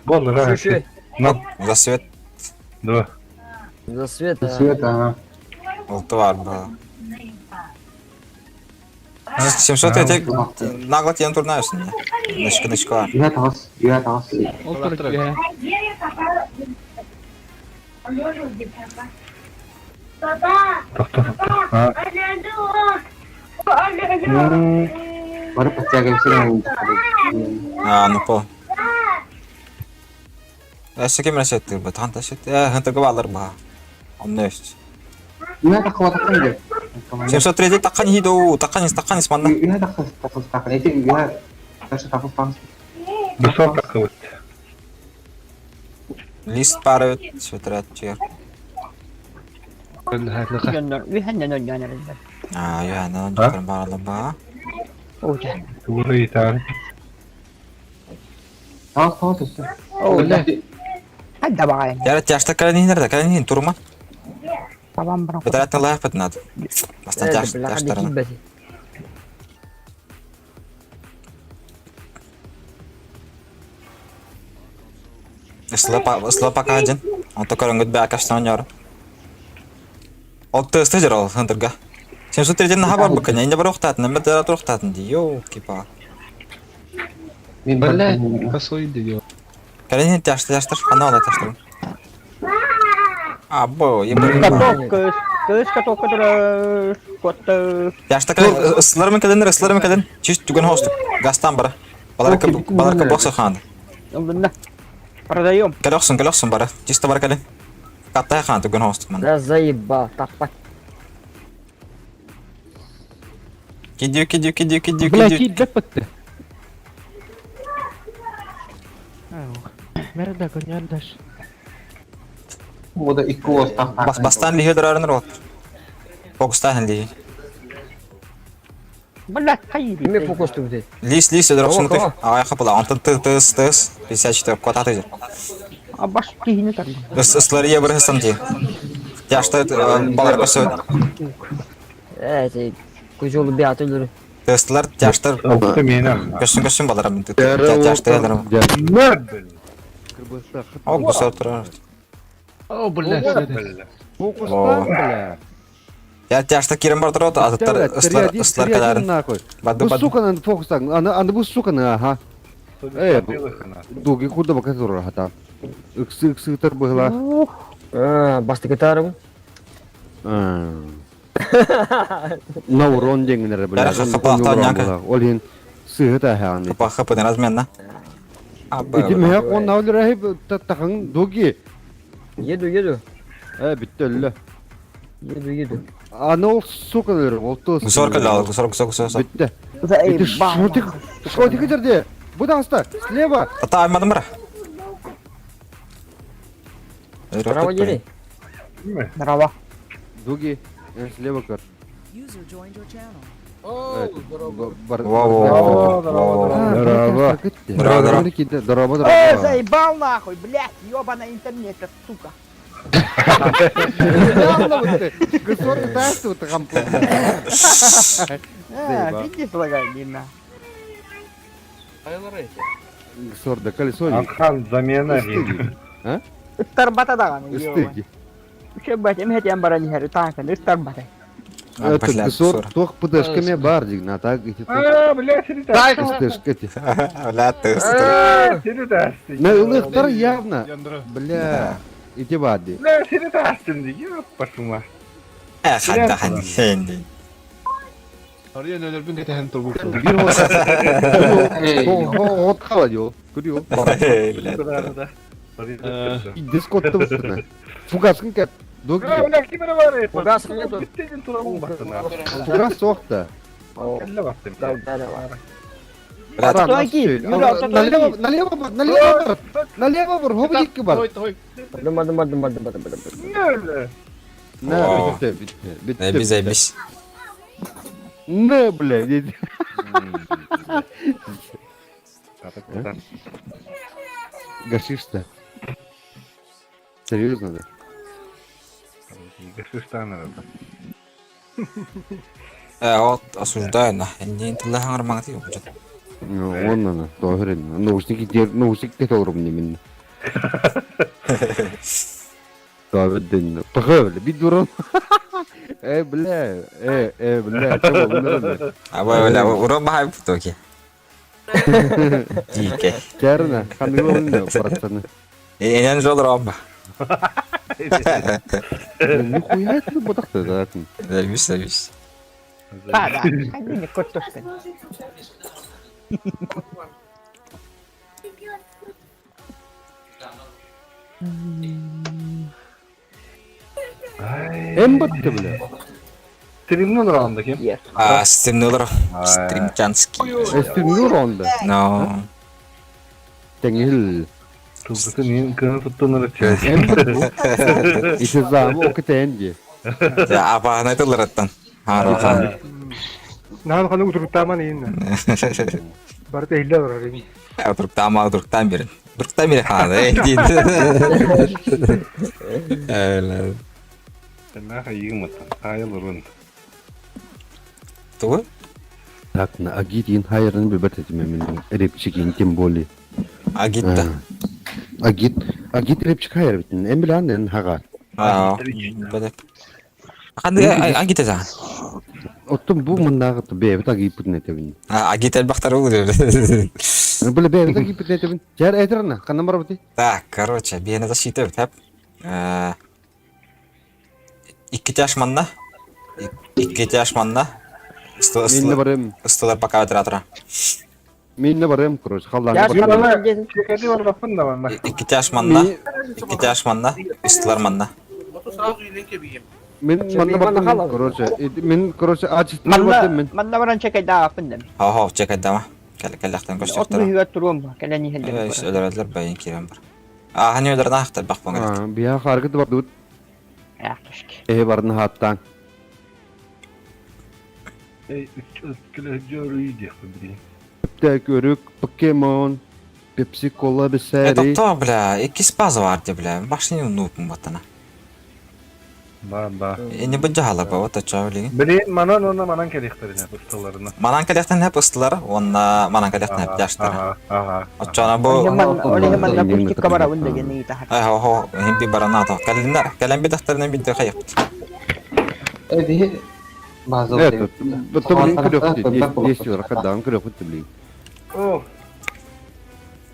Болды, рахмет. Ну, за свет. Да. За свет. За свет, ага. Олты бар ба. 700 этек нагло тен турнайсың. Нышкы нышкы бар. Юга тағыс, юга тағыс. Ол тұр Бары подтягиваемся. А, ну по. Эссе кем ресеттир бу? Танта сет. Э, хынтыргы балар ба. Онны өст. Юга тақы таққан деп. 703 таққан хидо, таққан таққан манна. Юга тақы тақы тақы. Эти юга тақы тақы тақы. Дусор тақы өт. Лист бары өт, светрат чер. А, я на докторым баралы ба. Тугуры итар. Тағыс тағыс өсті. Хадда бағайын. Яра тяжта каланин да, каланин турма. Табам бара. Бетерат лайф бит надо. Бастан тяж тяжтарына. Ысла пока один. Он только рангут бә каштан яр. Ол тесте жер ол хындырга. 703 наха бар букын, инде бар ухтатын, нәмә дәрә тухтатын ди. Йоу, кипа. Бля, косой дебил. Каланин тяжты тяжтыр, ана ала тяжтыр. А, бо, еб. Каток, кыз каток, который кот. Тяжты калан, ыслар мен калан, ыслар мен калан. Чист түген хостук. Гастан бара. Балар кы балар кы бокса ханды. Продаем. Калохсын, калохсын бара. Чисто бара калан. Каттай хан түген хостук ман. Да заебал, таппат. Кидю, кидю, кидю, кидю, Бля, кидю. кидеп бітті. Мерда, конярдаш. Ода екі ос тақ. Бас бастан лихе дырарыныр от. Фокустан лихе. Блядь, хайри. Неме фокус түбүтэ? Лис лис өдөр Кого, оксун кого? Ағай қапыла. Онтон т тс тс 54 квадрат өдür. А баш кихини тарды. Ыслар ие бір хыстан ти. Тяжты балар көсө. Э, те көжөлү бят өлөр. Тестлер тяжтыр. Алты менен. Көсүн көсүн балар мен. Тяжты ядыр. Мэр, блин. Ок бу сотыр. О, блядь. Бля. Фокустан, бля. Я тяжта кирен бар турат, атыттар ыстар ыстар кадарын. Бады Бу бады. сука фокустан, аны аны бу суканы аха. Э, дуги курда бака турар хата. Ыксы ыксытар быһыла. А, бастыкытарым. На урон деңнер бля. Ол хин сыһыта хааны. Хапа хапа разменна. Ити мех он наулер тахын дуги. Еду, еду. Э, битте өллө. Еду, еду. Аны ол сука ол то. Гусор калал, гусор гусор гусор. Битте. Ити шотик, шотик жерде. Бу да аста, слева. Тата алмадым бара. Право ели. Здорово. Дуги, слева көр. Во-во-во. Здорово. Здорово. Здорово, Э, здорово. заебал нахуй, блядь, ёбаный интернет, сука. А, видишь, лаганина. Сорда, колесо. Анхан замена. А? Старбата даган, Ыстыги. Шебать, эм хотям барани хәрі танкын, старбата. Это сор тох ПДшками бар дигна, а так эти. А, блядь, СТшка Бля, ты. На ылыктар явно. Бля, иди бади. Бля, сeni тастым ди, ёппасыма. Э, ханда ханди. Хенди. Арыйан өлөрбүн кэтэһэн турбук. Бир от кала жол. Көрү. Бля. Дискотты бутына. Фугасын кеп. Доги. Бля, ким бар? Фугасын нету. Биттен турабы баттына. Фугас соқты. Кэлле баттым. Налево, налево, налево, налево бар, хобдикки бар. Той той. Бардым, бардым, бардым, бардым, бардым, бардым. На, битте, битте, битте. Эбиз, эбиз. Не, бля, Гашиш-то. Серьезно, да? Гашиш-то надо. Э, вот осуждаю, на. Не интеллигент армангати, Ну, он она, тоже. Наушники, наушники тоже мне минно. Давид, похавали, бидурон. Э, бля, э, э, бля, чего, А, бля, урон бахай токи. Дике. Черно, ханылы, пацаны. Энен жол ромба. Нихуя это бодахты, да? Завис, завис. А, да, они картошка. Эмбатты, бля. Стримнул раунда кем? А, стримнул Стримчанский. Стримнул раунда? Но. Тенгил. Тулгысы мен кını туттунар чай. Иши замы окытенди. Апа, айтылар аттан. Харухан. Нан ханы утуруктаман иин. Барыта илле барар иин. Утуруктама, утуруктан берин. Утуруктан берин хана, эй, дейди. Наха йыгматтан, хайыл урун. Тугу? Так, на агит ин хайырын бибет этиме мен репчик ин тем более. Агит да. Агит, агит репчик хайыр битин. Эм биле анден хага. Аа. Бәдеп. Кандай агит эза? Оттон бу мындагы бебит агит бутун этебин. Агит элбахтар уу деп. Биле бебит агит бутун этебин. Жар этерна, кандан бар бути? Так, короче, биене защита бит, хап. Икки тяж манна. Икки тяж манна. Мен барым. Столар пока оператора. Мен барым, короче, халдан. Икки тяж манна. Икки тяж манна. Столар манна. Мен манна бардым, короче. Мен, короче, ач бардым мен. Манна баран чекайда апындым. Хау, хау, чекайдама. Кел, кел, көстөктөр. Отны хүйөт турум, келени хелдем. Өлөрөдлөр байын кирен бар. А, хани өлөрөн ахтар бак боңгар. Бия харгыт бар дут. Э бардын хаттан. Эй, үткілі жөрі деп Тек өрүк, покемон, пепси кола бесәри. Это то, бля, икки спаза бар де, бля. Башны нупун батана. Ба, ба. Эни бу жахала ба, вот ача билеген. Блин, манан онна манан келехтерин ыстыларына. Манан келехтен хеп ыстылар, онна манан келехтен хеп жаштар. Ага. Очона бу Олег манна пустикка барабын деген итахар. Ай, хо, хо, хим би барана то. Калиннар, кален би дахтарынан би дахайып. Э, базовый. Этот, блин, көрөхпүт, есть ракадан көрөхпүт, блин.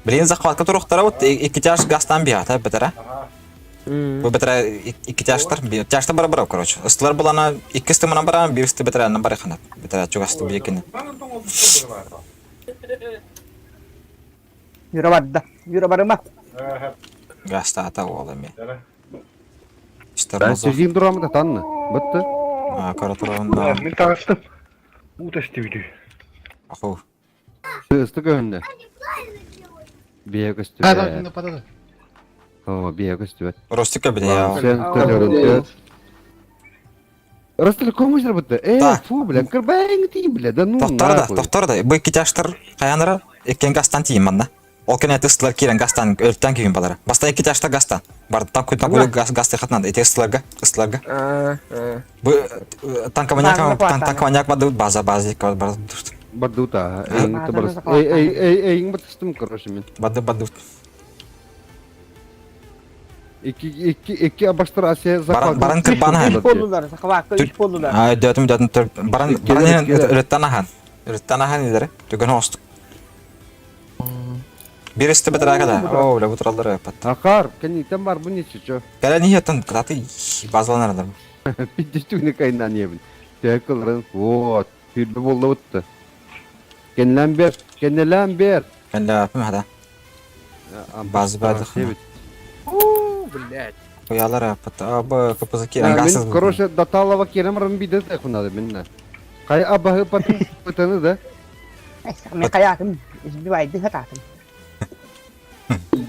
Блин, захватка туруктара вот икки тяж газтан биата бетера. Бу бетера икки тяжтар, тяжта бара бара, короче. Ыстылар булана икки стымынан бара, бир сты бетера бар ханат. Бетера чугасты бу екини. Юра барда. Юра барыма. Газта ол эми. Ben sözüm duramı da tanrı. Bitti. Каратурында. Мин таҕыстым. Уу тэстибит. Аху. Ыстык önünde. Бие көстүбэт. Да, да, да, О, бие көстүбэт. Ростика бile я. Сен төлөрүн. Ростелеком работает. Э, фу, бля, кырбайың ти, бля, да ну. Тохтор да, тохтор да. Бу икки тяжтар каянара эккен газтан тиим манна. Ол кене тыстылар кирен газтан өлтөн күйүн балара. Баста икки тяжтар газтан. Бар танк танк газ газ техатнан. Эти ыстыларга, ыстыларга. Бу танкоманьяк танкоманьяк бады база база бар. Бадута. Эй, эй, эй, эй, батыстым, короче, мен. Бады бады. Икки, икки, икки абаштар Асия Баран баран кырбан Үч болдулар, захватка үч болдулар. Ай, дөтүм дөтүм төр. Баран баран өрөттан ахан. Өрөттан ахан илери. Түгөн остук. Бир исти бетер да. О, бля, бутыралдар пат. Акар, кенитен бар бу нече чо. Кәлә ни ятын, кататы базаланар. Пиздец кайнан ебин. Тәкылрын, вот, бир болду бутты. Кенлән бер, кенлән бер. Кенлә апым хада. Баз бады. Блядь. Куялар пат. Абы капызы кирен гасыз. Короче, даталава керем рым биде тәхунады миннә. Кай абахы патын пытаны да. Мен каятым, избивайды хататым.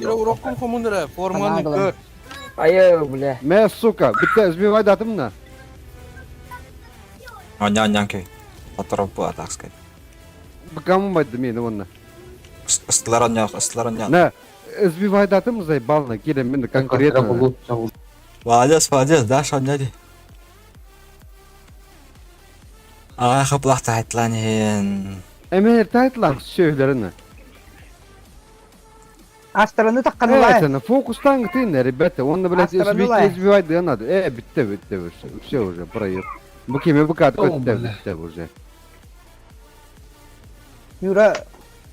Уроккун комундара, форманы көр. Айы, бля. Мә, сука, битте избивайды атымна. Оня оня күй. Отырып бу, так сказать. Бакамы байды мени онна. Ыстылар оня, ыстылар оня. На, избивайды атым заебал керем мен конкретно. Молодец, молодец, да, шоня ди. Ай, хыплахта айтланин. Эме тайтлар сөйләрен. Астырыны такканулар. Это на фокустан ты, ребята, он, блядь, избивает да надо. Э, битте, битте, все уже, проехал. Бу кеме бу кат битте, битте уже. Юра.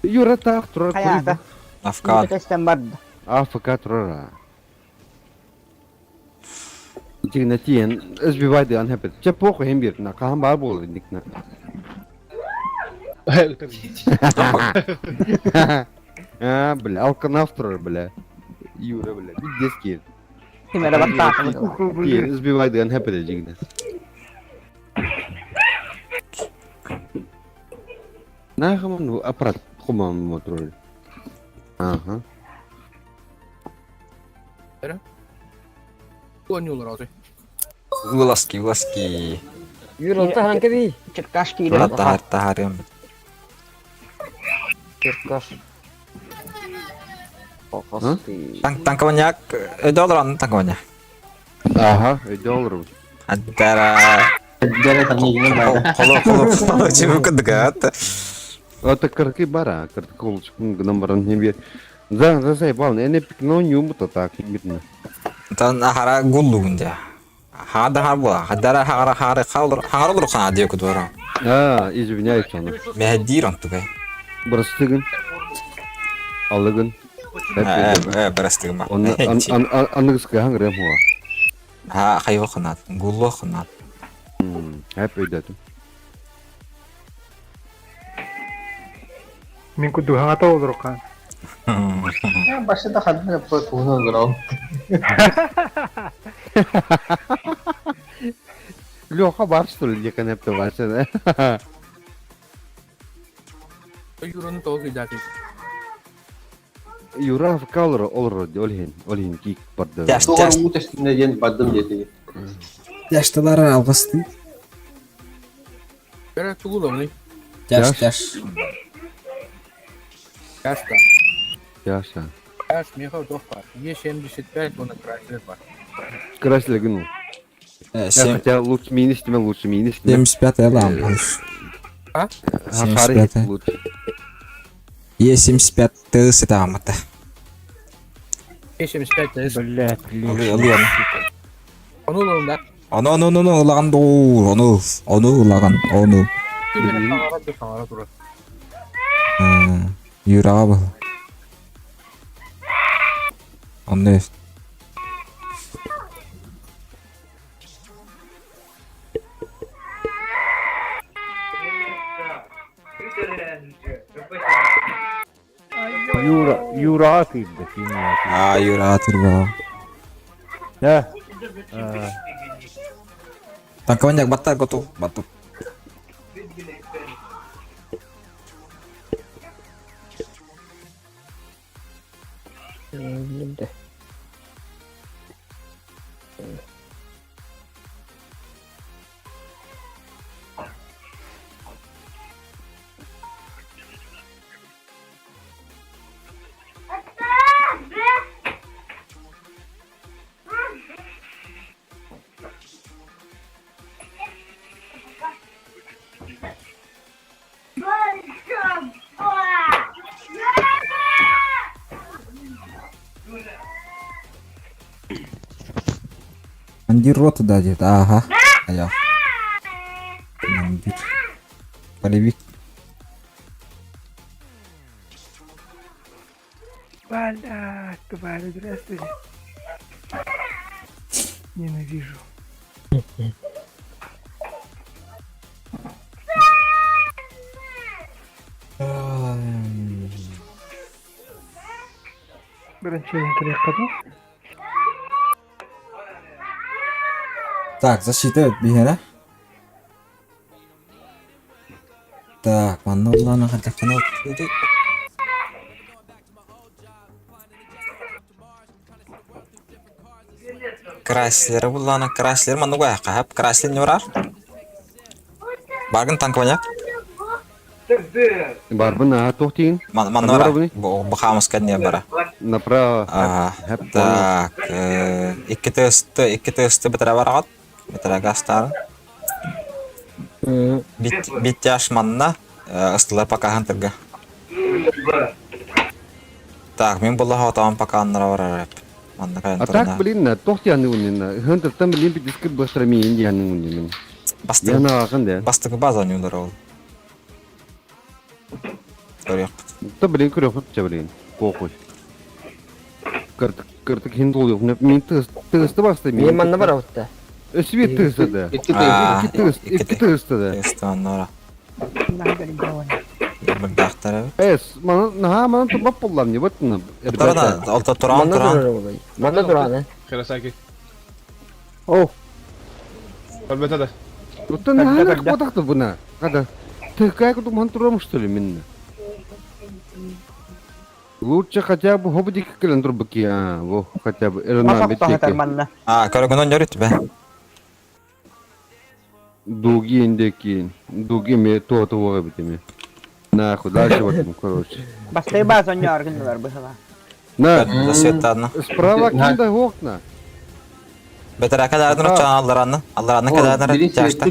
Юра так турар Хаята. Афкан. АФК турар. Тигне тиен избивает ан хепет. Че похуй хем бир на кахан бар бол никна. А, бля, алканав турар, бля. Юра, бля, пиздец киен. Кимере баттаатым. Тиен избивает ан хепет жигне. Нахаман аппарат хуман мотроль. Ага. Ойнулар азы. Уласки, уласки. Юра, тахан кеби. Черкаш кире. Тахар, тахарым. Черкаш. Танк танкоманьяк, доллар ан танкоманьяк. Ага, доллар. Аддара. Холо, холо, холо, чего кадгат. Это кырки бара, кырки колочкун гнамбаран не бер. За, за заебал, не пикно нюмута так, видно. Тан ахара гуллугунда. Хада харбла, хадара хара хара халр, харалр хана дио кудвара. А, извиняюсь, аны. Мехдирон тугай. Брастыгын. Алыгын. Э, брастыгын. Оны аныгыска хаңрым хуа. Ха, хайва ханат, гуллу ханат. Хәп өйдәтим. Мин куду хаңата олдуруккан. Башта хадны туһунан олорон. Леха бар что ли, декан хәпте барса да. Юраны тоғыз үйдәки. Юра АФК олор олор олхин, олхин кик барды. Тоҕор уу тэстинэ диэн бардым диэтиги. Яштылар алгысты. Бәрі тугуламны. Тяж, тяж. Яшта. Яша. Яш, меха тоқ бар. Е75, оны красилер бар. Красили гну. Хотя лучше минус тебе, лучше минус тебе. 75-я лампа. А? 75-я. Лучше. Е75 ТС тамата. Е75 ТС. Блядь, Ылы, ылы. Оны оларында. Ону ону ону ону ылаҕын дуу, ону ону ылаҕын, ону. Саҥара турар. Юраҕа бу. Онно Юра, Юраҕа киирдэ, киинэҕэ киирдэ. Аа, Юраҕа турба. Э, Танкованьяк баттар готов, баттар. Билде. Командир роты да диэт, ааха. Айах. Командир. Полевик. Бля, твари, здравствуйте. Ненавижу. Бірінші тарихқа Так, защита биһиэнэ. Так, манна улаана хантахтана Краслеры буллана, Краслер манна угайахха хап, Краслер не урар. Баргын танкваняк. Барбын аа туох тиин? Манна бара. Бу бахамыска не бара. Направо. Ага. Так, икки тысты бітіре бараҕат. Бітіре гастары. Биттяш манна ыстылар пока хантырга. Так, мен булла хатаан пока аннара барар. Манна кайын А так, блин, туох тианы унина. Хантыртан блин битискит быстро миин дианы унина. Бастык. Яна ахан да. Бастык база нюлар ол. Та блин көрөхөт блин. Кохуй. Кыртык кыртык хин толук. Мин тыс тысты басты Мен манна бар отта. Өсүбет тысты да. Аа, Икки тыс, икки тысты да. Тысты аннара. Багдахтара. Эс, мана наха мана тубап боллам не вот на. Турана, алта туран туран. Манна туран. Хиросаки. О. Ребята да. Оттон наха кватахты буна. Када. Ты как думан турам что ли минна? Лучше хотя бы хобдик кэлэн турбаки, а, во, хотя бы эрна беттеки. А, көрөгөнөн нөрүт бе. Дуги индеки, дуги ме то то во битеме. Нахуй, дальше вот, короче. Бастай база няргынлар быһыла. На, Засветтадна. справа кинда окна. Бетерака дардын чан алларанны. Алларанны кадарны тяшта.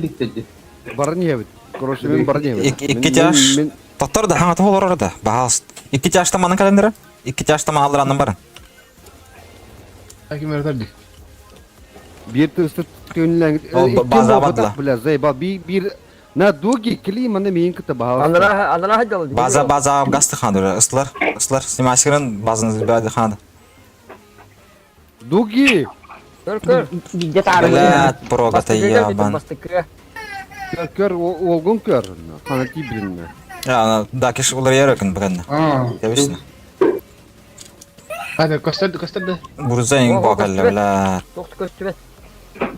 Барневит. Короче, мен барневит. Икки тяш. Тоттор да хаңа толор да. Бахалс. Икки тяшта манын календары. Икки тяшта ман алларанны барын. Аким өртөрдү. Бир тысты түнләң. Ол база бадла. Бля, заебал. Би бир на дуги кили мана мин кыта бахал. Анара анара хадал. База база гасты хандыр. Ыслар, ыслар снимасигрен базаны бады ханды. Дуги. Көр көр. Бля, прога ябан. Көр көр олгун көр. Хана тибрин. Я, да, киш улар ярыкын бүгін. Явишна. Hadi gösterdi gösterdi. Бурзайн бакалла, бля. Тоқты көстүбет.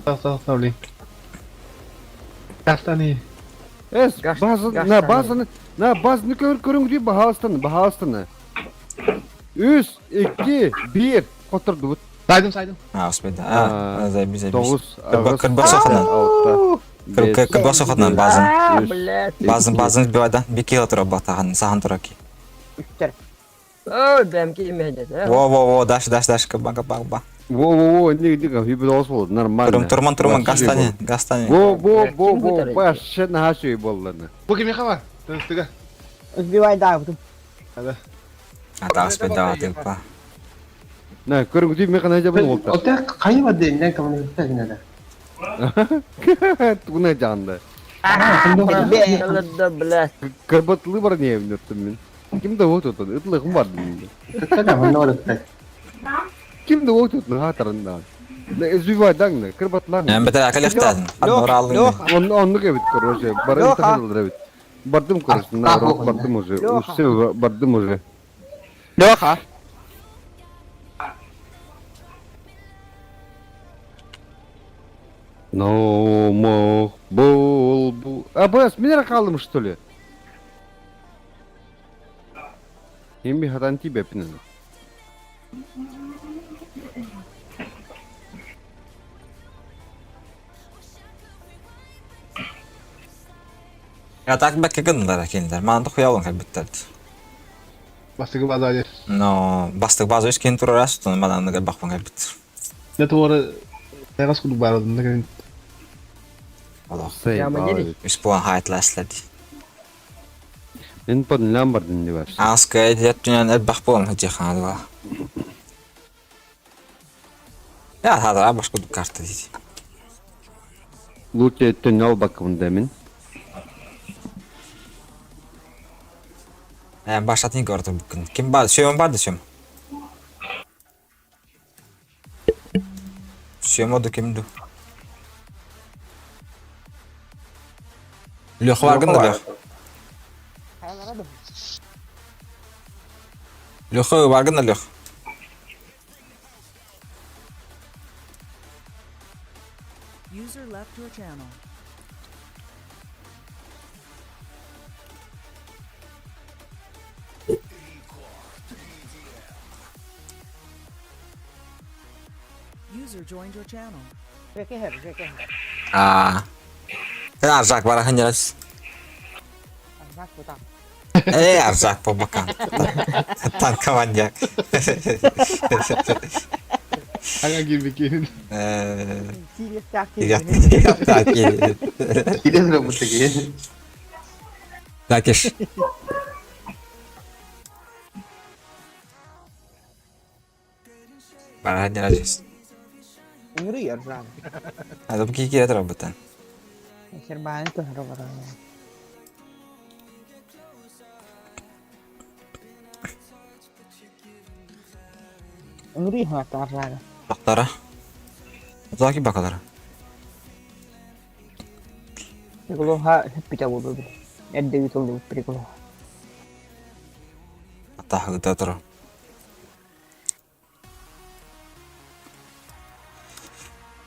Sağ sağ sağ olayım. Kastani. Эс, база на базаны на базаны көр көрүң ди бахалстан, бахалстан. 3 2 1 которду. Saydım saydım. А, успейді. А, заебись, заебись. 9 Кырбак соханан. Кырбак соханан базын. Базын базын бивайда. Бики тура батахан, сахан тура ки. Ой, бәмки имәйдә. Во, во, во, даш, даш, даш, кырбак, кырбак, ба. Во, во, во, не, не, хибит болду, нормально. Турум, турман, турман, гастани, гастани. Во, во, во, во, баш нахаши болланы. Bu kim yaka var? Tıstıga. Сбивай да. Hadi. А, да, успейді, да, типа. На, көрүң ди мекана жабын болду. Ота кайы бады, нен каманы битте гинеде. Тугуна дьаанда. Кэлэрдэ, блядь. Кырбатылыы баран иһэбин оттон мин. Ким да уот отон, ытлыхым бардым. Ким да уот отон хаатарындаан. Избивайдаҥ кырбатлаан. Мен бетер акалехтаатын. Оннук эбит, короче, бары ытахылар эбит. Бардым, короче, наоборот, бардым уже. Все, бардым уже. Леха. No more bul bu. А, бс, мен қалдым, что ли? Мен хатан тибеппин. Я так бәкке гыннар киндер. Манды хуялын калбиттер. Бастыгы база Но бастык база үс кин турар астын мананы бакпан калбит. Ne tuvarı Teras kudu bağladım. Ne kadar Олох. Яма дери. Үс пуан хайтласлады. Мен под лямбардын деп вообще. Аска эдет түнен элбах болон хажы ханадыла. Я хадара башка карта дейт. Лучше түн бакымын демин. Башатын көрдüm бүгін. Ким бар? Сүйем бар да сүйем. Сүйем оду кимду? Лех бар гында Лех. Лех бар гында Лех. User left your channel. User joined your channel. А. Аржак бар ханярас. Э, Аржак по бокам. Танкованьяк. Ага gibi ki. Такиш. Бар ханярас. А то ки кире работан. Бактара. Заки бакалара. Атахы тора.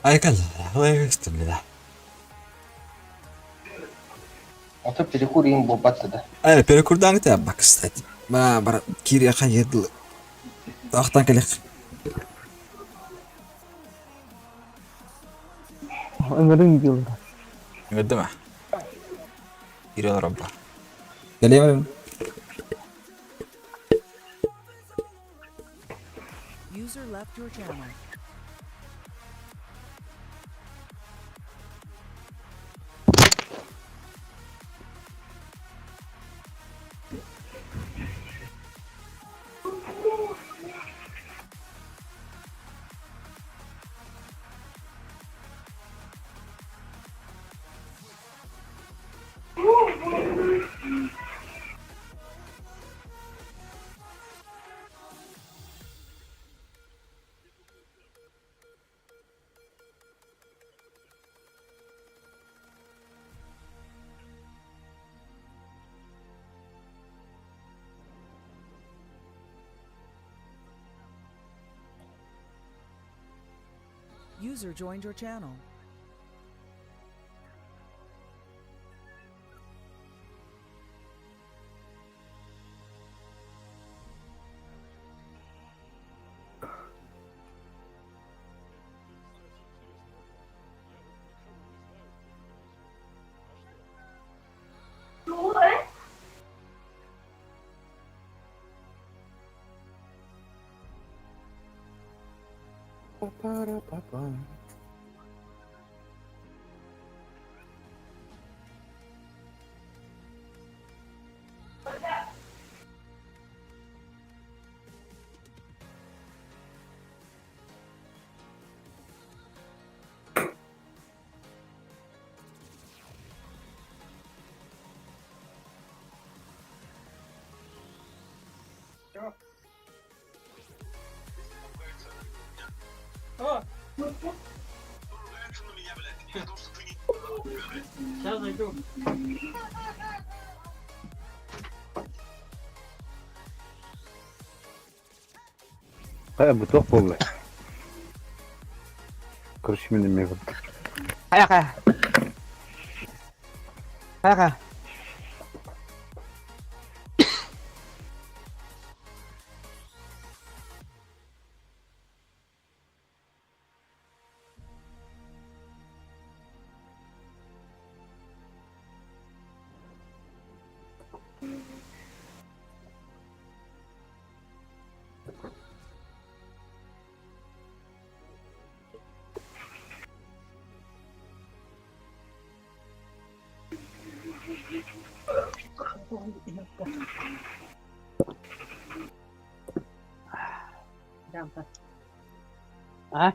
Айкал, лайвекстем да. Ата перекур им бобатты да. Ай, перекурдан те бак, кстати. Ба, бар кире ха едл. Тахтан келек. Gördün mü? Giriyorlar abla. Geliyorum. User left your channel. User joined your channel. Хайа бу туох буолла? Короче, мин эмиэ курдук. Хайа хайа. Хайа хайа. А?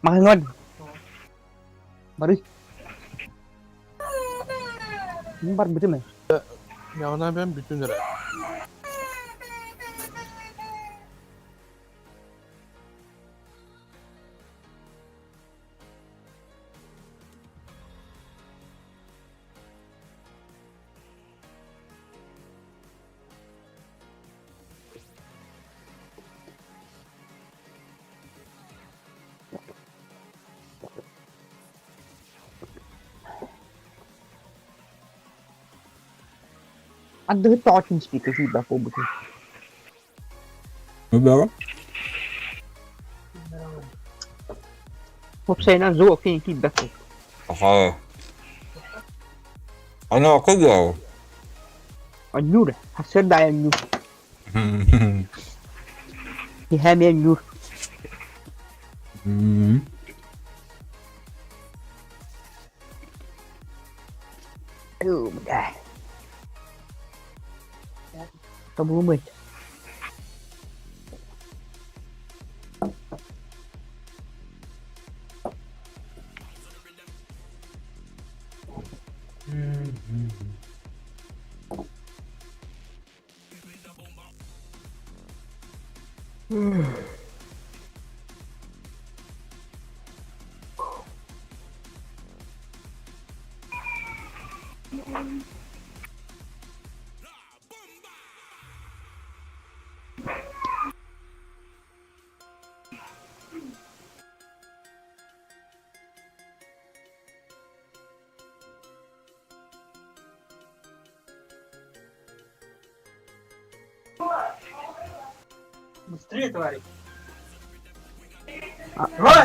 Маһыҥын. Бары. Мин барбытым ээ. Яғына ben bütün lira. Андыһыт тоҕо спикер сүүрбэх буолбутун. Бөҕө. Уопсайынан звук кини киирбэт буолбут. Аха. Аны акыл Анньуур, сарсыарда айанньуур. Киһи эмиэ анньуур. Бля. Тобулумайт.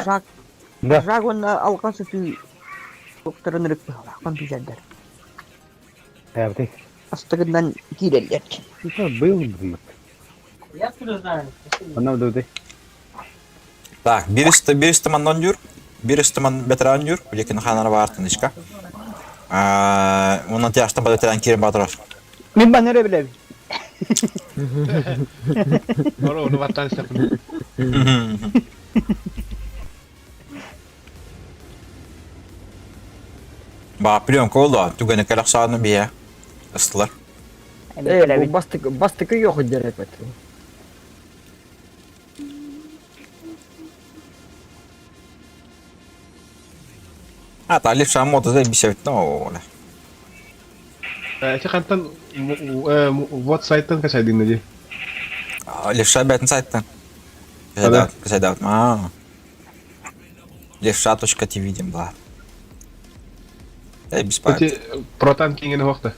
Жак, Да. Жак уонна алҕас ытыы туохтарын ырыппыһалаах компьютердар. Эбити. Астыгынан киирэллэр. Быйыл буммут. Онно дууды. Так, бир ыстаман дюр, бир ыстаман ветеран дюр, улекин ханара бар тынычка. Онон тяжтан ветеран кирен батырар. Мин баны эрэ билэбин. Ора onu vatan istepin. Ба пленка oldu. Түгәне кэлэх сааны бие. Ыстылар. Э, бу бастык бастыкы yok дерек бет. А, та левша мода да бисевит, но оля. Эти хантан вот сайттан качайдын ди. Левша бәтін сайттан. Качайдаут, качайдаут. А. Левша.tv дем бла. Эй, беспамять. Эти протан кинген вакты.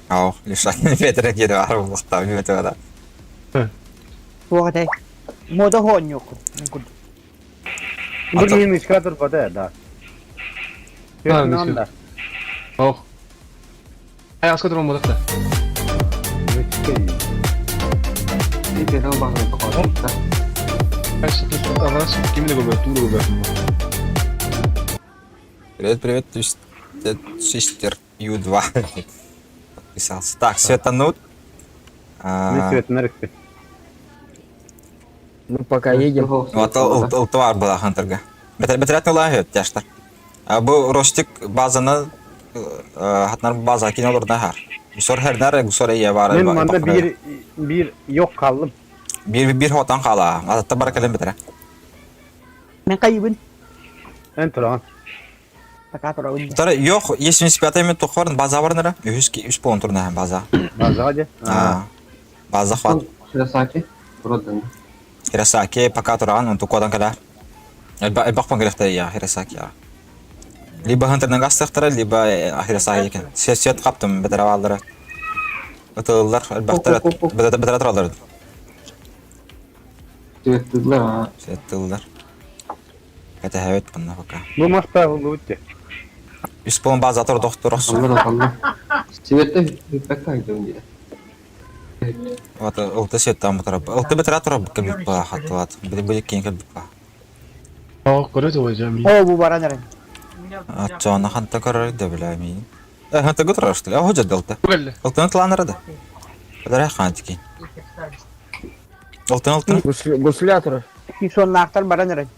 Ау, левша ветер кеди бар булыкта, бит да. Туох этэй? Мода хоонньук. Бу мин искатор бата, да. А, ничего. Ох. Ай, аска туран бодакта. Привет, привет, Twisted Sister U2. Подписался. Так, светанут. Мен свет нарыкты. Ну пока едем. Вот ЛТВАр была Хантерга. Бетрят лагерь, тяжто. А бу Ростик базаны. Хатнар база кини олордо хар. Гусор хернар гусор эйе бар. Мен манда биир биир yok каллым. Биир биир хотан хаала. Ататта бара кэлэн битэрэ. Мен кайыбын. Эн туран. Пока турабын. Второй, yok, 75 мен тохорн база бар нара. Үс үс полон турна база. База де. База хват. Хиросаки. Продан. Хиросаки пока туран, он тукодан кадар. Элбах пан я Хиросаки. Либо Хантернан гастахтара, либо Хиросаки екен. Сет сет каптым бетер алдыра. Ытыллар, элбахтар, бетер бетер туралар. Светлылар. а. Сеттыллар. Это хәвет бунна пока. Бу маста улуутте. Үс полон база тур доктор. Аллар аллар. Светте бекка айдым диye. Вот, ылты сет там турап. Ылты бетер турап кебик ба хатват. Били били кин кебик ба. Aa көрө да О, бу баран эрен. Ачана ханта көрөр да биле мин. Э, ханта гутра что ли? А ходжа делта. Келли. Ылтыны тыланыр да. Бедер хан тики. Ылтын ылтын. Гусля турар. Кисоннаахтар баран эрен.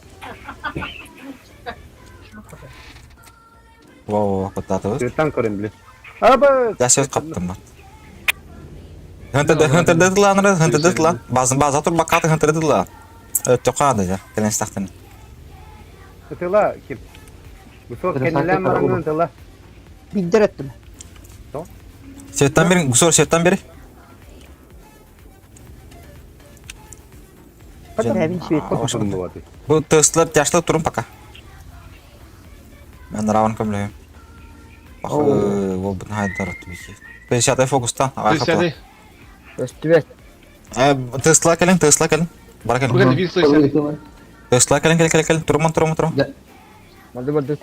Во во кутатыбыз. Светан көрем биле. Аба. Да сет каптым бат. Ханта да ханта да тыланыр, ханта да тылан. Базын база тур бакаты ханта да тылан. Тоқады ja, келен стахтын. Тыла ким. Гусор кенелен баранын тыла. Биддер эттим. Сеттан бери, гусор сеттан бери. Эбин свет. Бу тестлер тяшлы турун пока. Мен раунд көмлөйм. Бах, ол бун хайдар тубики. 50 фокуста, ага хапла. Өстүбэт. Э, тестла келин, тестла келин. Бара келин. Бүгін bir слышали. Тестла келин, келин, келин, келин. Турман, турман, турман. Барды барды.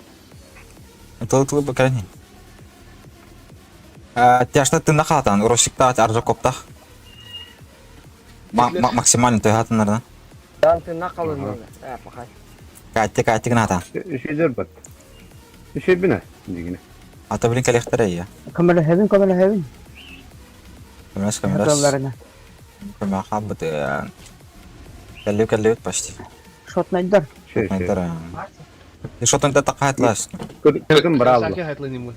Тыл тыл келин. Э, тяшлы тында хатан, росикта аржа копта. Максимально той хатаннардан. Дан тына калын. Э, пахай. Кайтты, кайтты гына хатан. Үшейдер бат. Үшей бине. Дигине. Ата билин келехтер я. Көмөлө хебин, көмөлө хебин. Көмөс, көмөс. Хаталарына. Көмө хабыт. Келлеп, келлеп почти. Шотнайдар. Шотнайдар. Ты шотнайдар такайтлаш. Көрдүм браво. Хиросаки хайтлы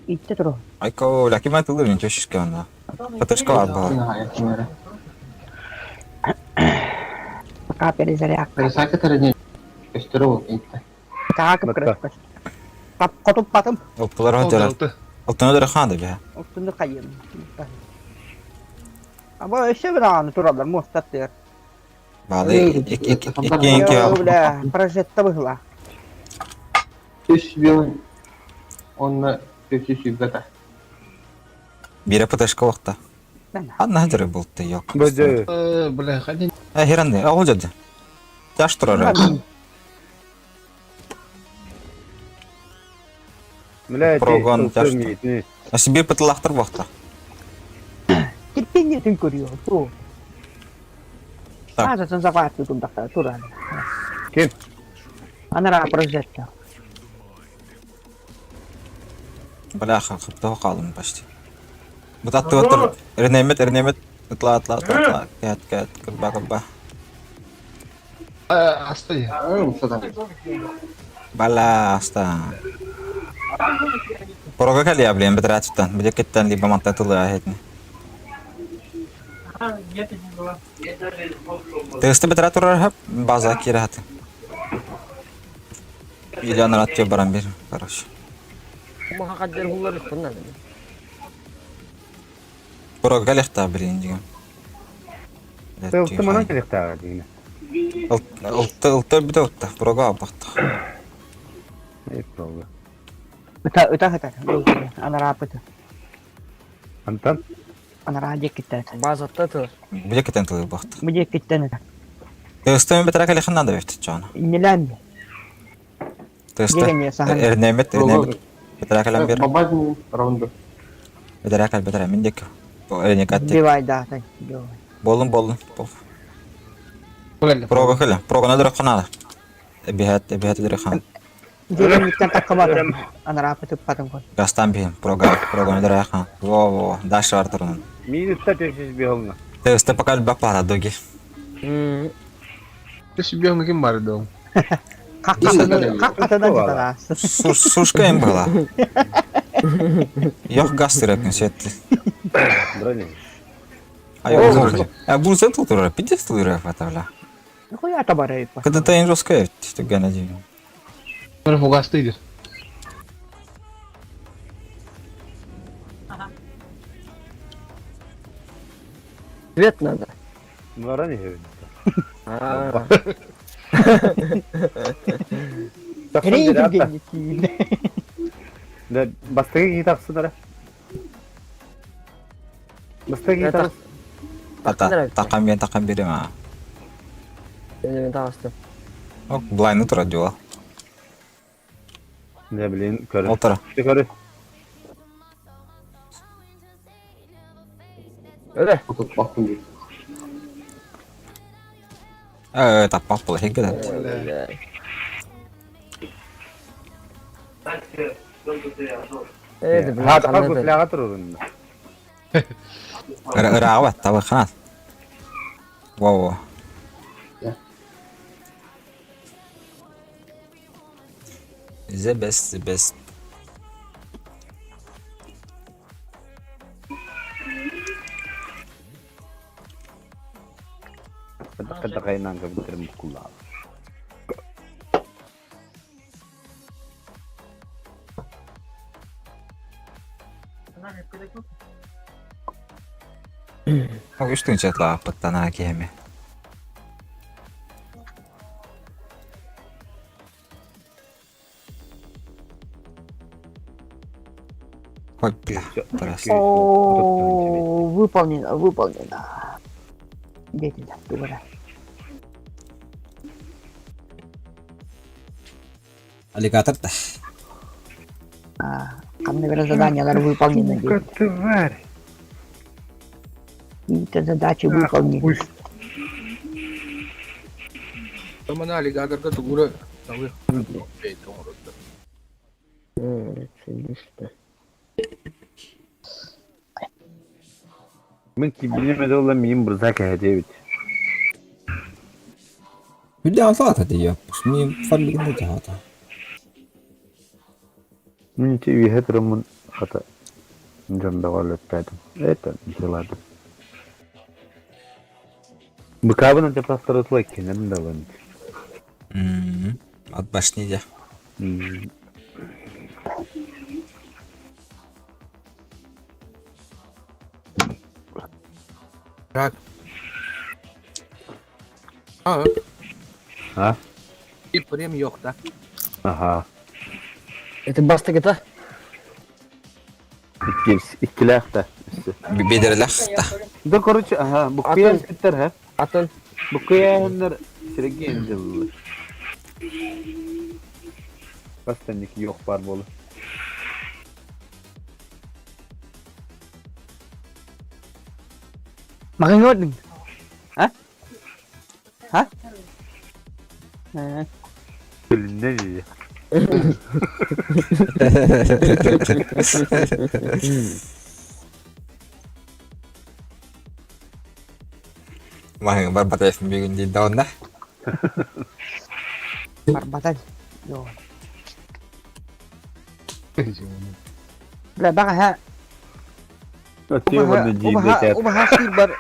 Итте туру. Айко, ляки май тылыр ничего шишке онда. Патышка бар бала. Пока перезарядка. Хиросаки тарыны. Өстөрө бол инте. Так, кырык. Кап котуп батым. Оптулар өтөр. Оптуны өтөр ханды бе. Оптуну кайым. Аба өсө бир аны туралар, мостаттыр. Балы ик ик ик Бля, прожетта быгла. Үс бил онна үс үс бета. Бире патышка вакта. Анна хадыр болты yok. Бөдө. Бля, хадин. Э, хиранды, а жады. Тяш турар. Миле. Прогон тяш. А себе патлахтар вакта. Терпение түн көрüyor. Ту. Так. Азатын запасы тундакта туран. Ким? Анара прожетта. Бляха, хыпта калдым почти. Бут атты отыр. Эрнемет, эрнемет. Атла, атла, атла, атла. Кәт, кәт, кырба, кырба. Асты. Бала, аста. Порога кали я, блин, бетер аттан. Бу кеттен либо манта тылы ахетне. Тесте бетер турар хап, база кире хаты. Миллион рат баран бир, короче. Маха каддер хуллар кунна. Порога кали хта, блин, дигән. Тылты манан келехта дигине. Ылты, ылты бит ылты, порога абакта. Эй, прога. Ыта ыта хатар. Анара пыты. Антан. Анара деккеттен. Базатта тур. Бу кеттен тылы бакта. Бу деккеттен. Тесте бетер кали ханна да бит чана. Иннелән. Тесте. Дегенне сахан. Эрнемет, эрнемет. Бетер калам бир. Бабазын раунду. Бетер кал бетер мин дек. Бу эрне катты. Бивай да, тай. Болун болун. Прога кала. Прога надыр хана. Бихат, бихат дыр хан. Дегенниктен таккамадым. Анара пыты патым кон. Гастан бихим. Прога, прога надыр хан. Во во, даш бар турун. Минутта төшүз бихолна. Тесте пока бак пара доги. Ты себе ким бар дом. Хаххатынан сытараас. Сушка им была. Йох газ тырапын сетти. А бу сен тултура, пиздец тултура фатавла. Хуя табарай. Когда ты жесткая, что гана Бары фугастыйдыр. Свет надо. Баран иһэбин. А, Рейдер киин. Да, бастыгы кии тахсынара. Бастыгы кии тахс. Ата, такам бен такам берем а. Мен таҕыстым. Ок, блайны тура дела. Не, блин, көрө. Олтара. Көрө. Öyle. Э, таппақ бұл хек бедат. Эди Ha, таппақ бұл фляга турурун. Ырағы бат, табы қанат. Воу. The best, the best. Кадакайнан кабитерим кулла. Үш түнче лааппыттана киһэми. Ой, бля, тарас. О, выполнено, выполнено. Дети, да, тугара. Аллигатор да. Там, наверное, заданиялар выполнены. Сука, тварь. Какие-то задачи выполнены. Тамана аллигаторга тугура. Мен кибилеме дола миим бурза кэһэдиэбит. Хүллэ алфаата дии, ми фармигин да жаата. Мин ти үйэ тураммын хата дьон бөҕөлөттөөтүм. Это дела. Быкабын антипастырытла кенен далын. От башни дьэ. Так. А? А? И прем yok да. Аха. Это бастыгыта. Иккилээх да. Бедерлэх да. Да, короче, ага, буккуя биттер, ха? Атын. Буккуя сиреген дылы. Бастанник yok бар болу. Makan ngoding. Hah? Hah? Bilinde dedi. Маһын барбатаев бүгүн дии даонна. Барбатай. Yo. Бля, баҕа Убаһа сыырбар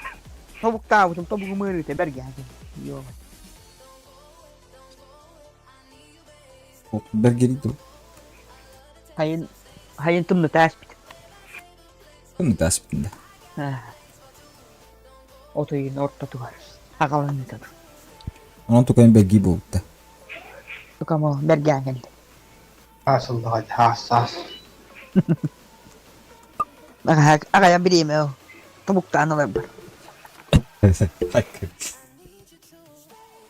тобуктаабытым тобугум ыарыыта бэргээтим. Йоо. Бергеридо. Хайын хайын тымныта ааспыт. Тымныта ааспытын да. От ыйын ортотугар аҕаланыыта Онон тукайын бэргии буолбута. Тукамо бэргээн кэллэ. Асыллаҕа хаас хаас. Аҕа аҕайан бириэмэ тобуктаан ыларбар.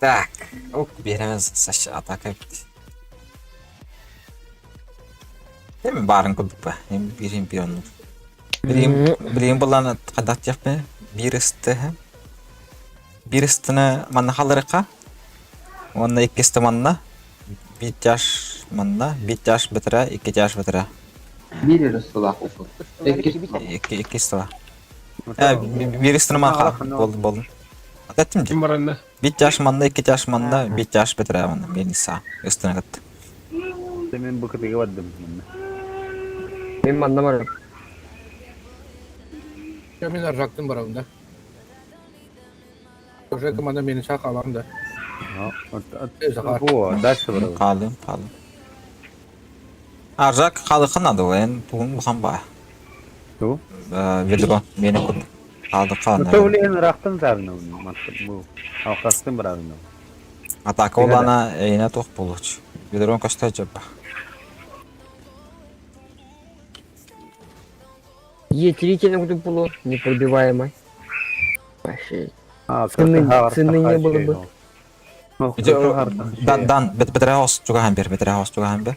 Так, ок, беремез Саша атака бит. Эми барын курдук Эми бирин бир оннук. Билигин билигин булланы хадат яппы. Бир ысты. Бир ыстыны манна халырыкка. Онна иккисти манна. Бир жаш манна, бир жаш битирэ, икки жаш битирэ. Бир ыстылаах Икки икки ыстыла. Э, бир ыстыны манна болдум болдум. Эттим Ким баранна? Бит тяж манна, икки тяж манна, бит тяж бэтэрээ манна, мельница. Ыстына кытта. Мен бу кытыга бардым манна. Мин манна барым. Мен аржактын барабын да. Уже команда мени чакалам да. Бу, дальше барабын. Қалым, қалым. Аржак қалықын ады эн тугун бухан ба. Ту? Ведро, мени кут. Қалды қалын. Төвлен рахтын зарны бу. Алқастын барабын. Атака олана эйне тоқ болуч. Ведрон кошта жапа. Е3 кудук булу, непробиваемый. Вообще. Цены, цены не было бы. Дан, дан, бет бетре хос чугахан бер, бетре хос чугахан бер.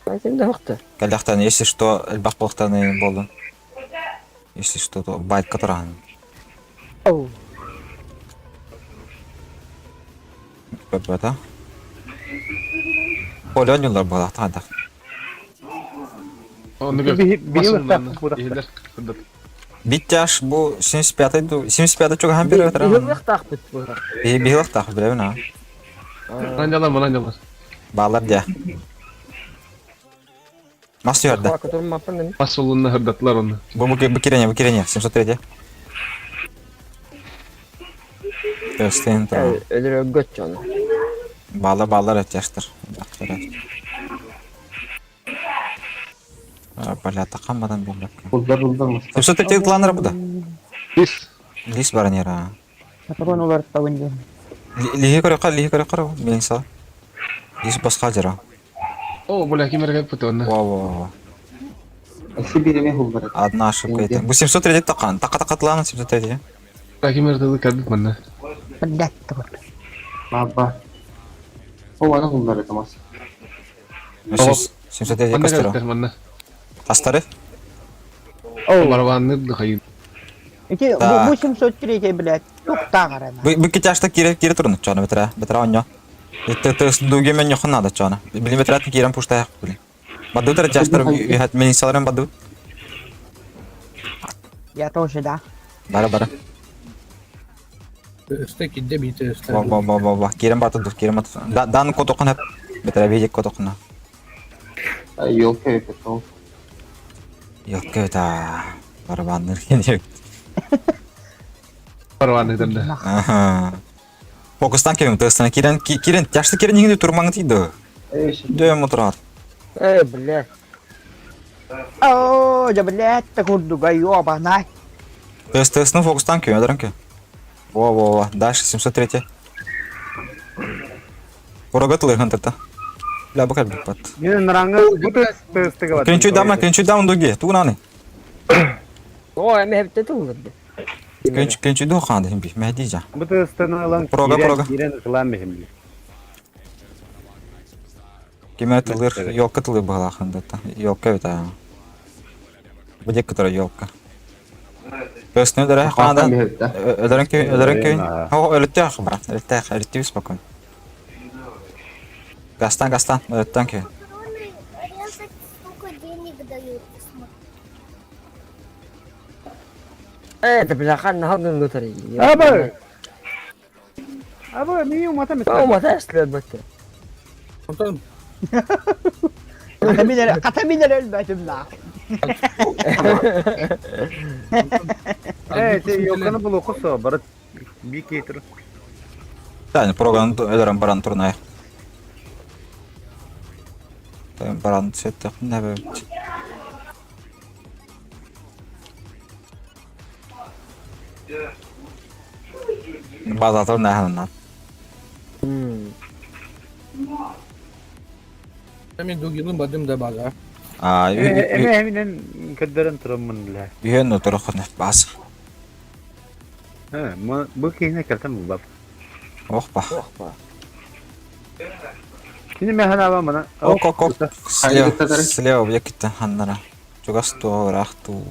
Айтым да вакыты. Каляхтан, если что, элбах болықтан болдun. Если что, то байт которан. Оу. Бөбөтө. Полонюлар буолар таада. Биттяш бу 75 ду 75 чугахан бер өтөр. Биһилыктаах бит бу. Биһилыктаах билебин а. Манжалар, манжалар. Баалар дия. Мас юрда. Мас олунна хырдатлар оны. Бу бу бу кирене, бу кирене 703. Өстен то. Өлөрө көт жону. Баалар баалар өтяштыр. Бля, такамадан билбек. Булдар булдар мас. 703 кланнар бу да. Лис. Лис баранера. Патрон олар табын ден. Лихи көрө кар, лихи көрө кар, мен са. Лис баска жара. О, бля, кимерге пут онна. Во, во, во. Сибиреме хулбар. Одна ошибка это. Бу 703 такан. Така така тлана 703. Кимер тылы кәбит манна. Блядь, Баба. О, ана хулбар это мас. 703 кастера. Манна. Кастары? Оу. Барабанны дыхайын. Эти Да. 803, блядь. Туктагара. Бу бу киташта кире кире турну чана бетра, бетра оньо. Ты ты дуги мен йохан надо чана. Блин бетра кирен пушта блин. Баду тер чаштар вихат мен саларым баду. Я тоже, да. Бара бара. Өстө кидде бит өстө. Во во во во во. Кирен бату кирен бату. Да дан котокон хеп. Бетра видик котокон. Ёлка это то. Ёлка это. Барабанны кенек. Барабанны дәмдә. Аха. Фокустан кирен тестен кирен кирен тяшты кирен нигде турмаң тиде. Дөм отырар. Э, бля. О, да блядь, так курдуга ёбана. Тест тест ну фокустан кирен өдөрөн Во во во. Дальше 703. Урога тылыр хантырта. Бля бакар бит. Мен раңы бу тестіге бардым. Клинчуй дамна, клинчуй дамна дуги. Тугунаны. О, эми хепте тылды. Клинч клинчуй ду ханды химби. Мәдижа. Бу тестен алан Прога, прога. Кирен кылам химби. Кеме тылыр, ёлка тылыр бала хандата. Ёлка бит. Бу дек которая ёлка. Төснө дөрө ханда. Өдөрөн ки, өдөрөн ки. О, өлөттө брат, өлөттө, өлөттө спокойно. Гастан, гастан, өлөттөн ки. Резать столько денег дают. Э, да бля, хан нахал лотари. Аба. Аба, мен умата О, мата эслер бетте. Онтон Ката минер өлбөтүм на. Э, те ёлканы бул окусо, барат би кетир. Да, проган өдөрөн баран турнай. Баран сетте небе. База турнай ханна. Мен дугилын бадым да база. А, Эме эминен көддөрөн тураммын биле. Үйөн отыры бас. Э, бу кейне кертем бу бап. Ох ба. Ох ба. Кини мен хана мана. Ок, ок, ок. Слева, слева бекитте ханнара. Чугасту, рахту.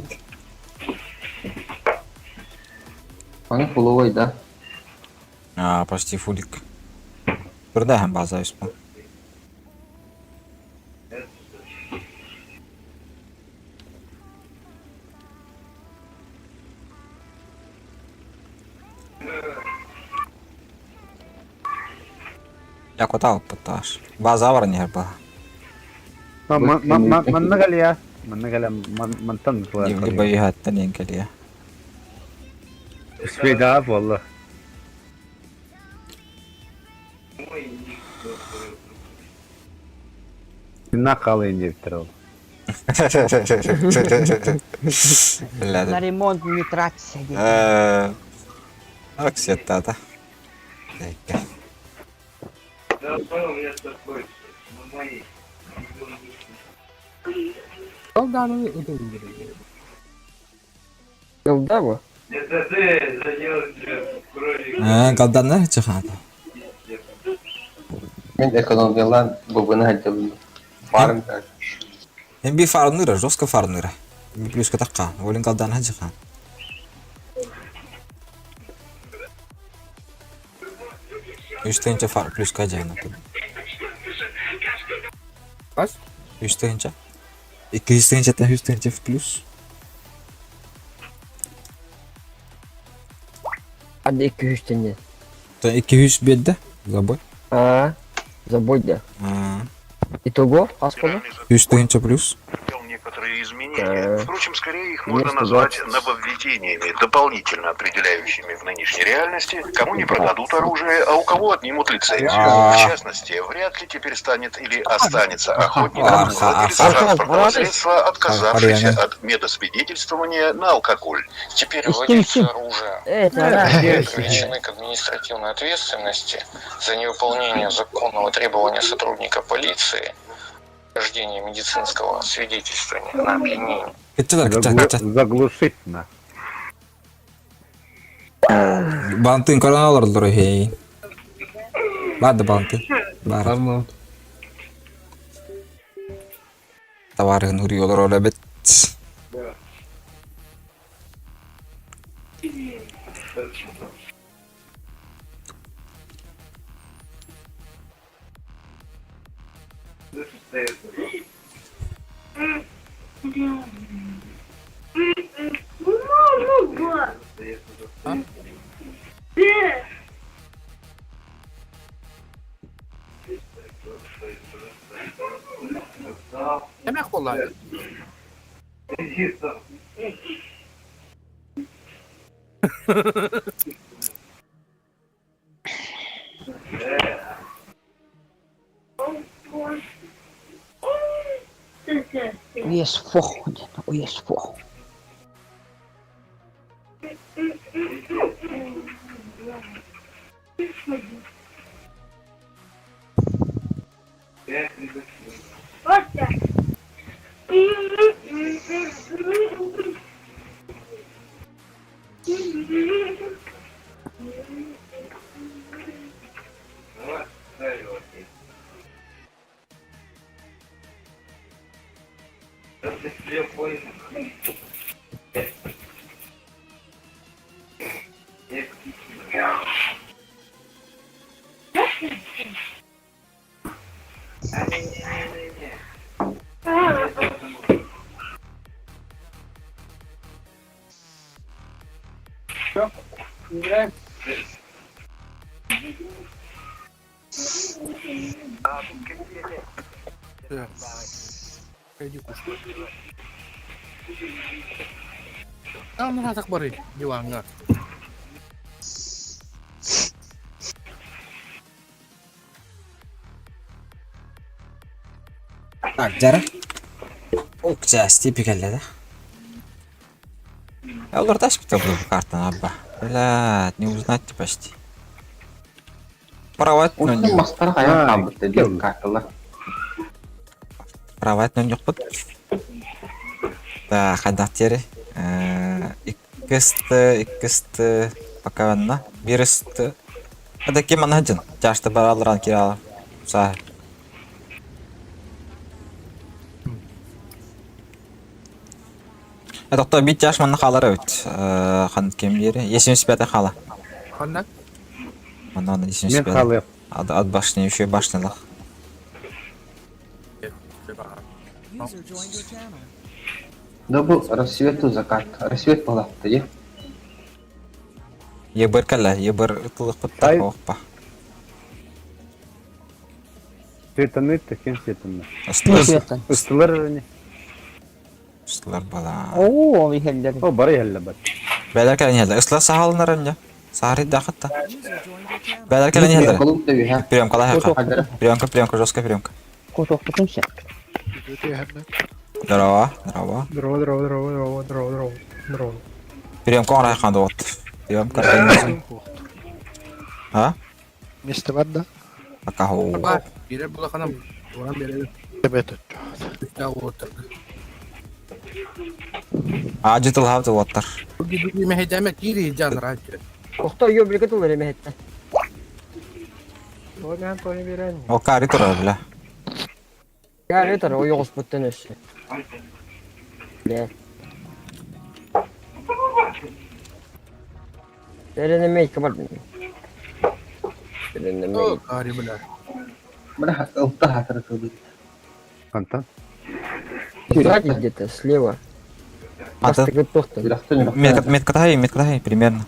Ана фуловой, да. А, почти фулик. Турда база испа. Якута алпыт тааш. База баран иһэр баһа. Манна кэлиэ. Манна кэлэ мантан Либо үһэттэн иэн кэлиэ. Успейдаҕа буолла. Тыыннаах хаалыйын диэбиттэр ол. На ремонт не траться диэн. Аксиаттаата. Ол дааны ытыллыр. Голда бу? Голданнар чахаата. Мин экономиялаан бубуна сылдьабын. Фарм Мен би фармныра, жестко фармныра. Плюс катакка, олин голдан хаджахан. Үс тыһыынча фар плюска дьаһана Хас? Үс тыһыынча. 200 тыһыынчаттан 100 тыһыынча плюс. Ады 200 тенге. 200 биэрдэ забой. А, забой да. А. Итого, хас буолла? 100 тыһыынча плюс. Некоторые изменения. Впрочем, скорее их можно назвать нововведениями, дополнительно определяющими в нынешней реальности, кому не продадут оружие, а у кого отнимут лицензию. В частности, вряд ли теперь станет или останется охотником владелец транспортного средства, отказавшийся от медосвидетельствования на алкоголь. Теперь владельцы оружия привлечены к административной ответственности за невыполнение законного требования сотрудника полиции рождения медицинского свидетельствования на опьянение. Заглушить на. Бантын көрөн олордулар үһү. Барды бантын. Бар. Товарыһын уруй олорор эбит. Эмэх буолла. Уес фох диэн, уес фох. Иди кушай. Там надо бары, диванга. Так, дьара. Ок, дьэ, степи кэллэ да. Олор таспыта бу картаны абба. Блядь, не узнать почти. Правать, но Онтон не... мастара хайан хаалбыт диэн карталар. Правать, но не Да, хайдах диэри. Иккисты, иккисты, пока онно. Биристы. Это ким ана дьон? Чашты бараларан кииралар. Саа. Тохто биир чаш манна хаалар эбит. Хан ким диэри? 75 хаала. Ханна? Манна Мен 75. халыам. От, от башни, еще и башнялах. User joined your channel. Да бу рассвету закат. Рассвет буолаахта дии. Ебір кәлі, ебір тылық Ай. опа. Светаны ким светаны? Ыстылар. Ыстылар не? Ыстылар бала. Оо, ол иһэллэр. О, бары иһэллэр бат. Бэлэр кэлэн иһэллэр. Ыстылар саһалынар önce. Саарыйдаахыт да. Бэлэр кэлэн иһэллэр. Приемка лаһаха. Приемка, приемка, жесткая приемка. Кутуохпутун сөп. Здорово, здорово. Здорово, здорово, здорово, здорово, здорово, здорово, здорово. Приемка оҥорайхан да вот. Приемка организм. А? Место бар да? Пока хоо. Бире булаханам. Уран бере. Тебет. А жытыл хабды уоттар. Охто ее билге тулар эмэһэтте. О кари турар бля. Гары тар ойоҕоспуттан өссө. Бля. Эрэнэмэй кабар. Эрэнэмэй. Бля, ылта хатыры кылды. Хантан? Сзади где-то, слева. Аты. Бастакы тохтон. Метка метка метка примерно.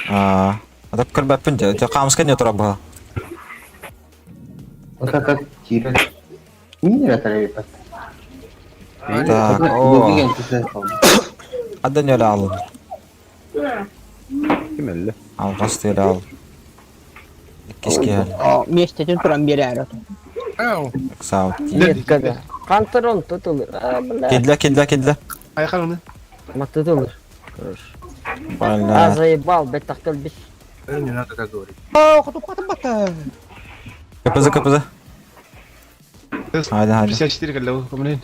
А, а так көрбөппүн дьэ, дьэ хаамыска не турар быһа. Вот это киирэр. Минер атарабиппат. Так, о. Аддан нөлө алын. Ким өллө? Алҕас тыыр ал. Иккис киһи. Миэстэтин туран биэрээр. Сау. Меткада. Хантер он тутулur. А, бля. Кидле, кидле, кидле. Айхан Маттытылыр. Хорош. А, Бля. заебал, бет тахтал бис. Не надо так говорить. КПЗ, КПЗ. Haydi haydi. 54 кэллэ коммунин.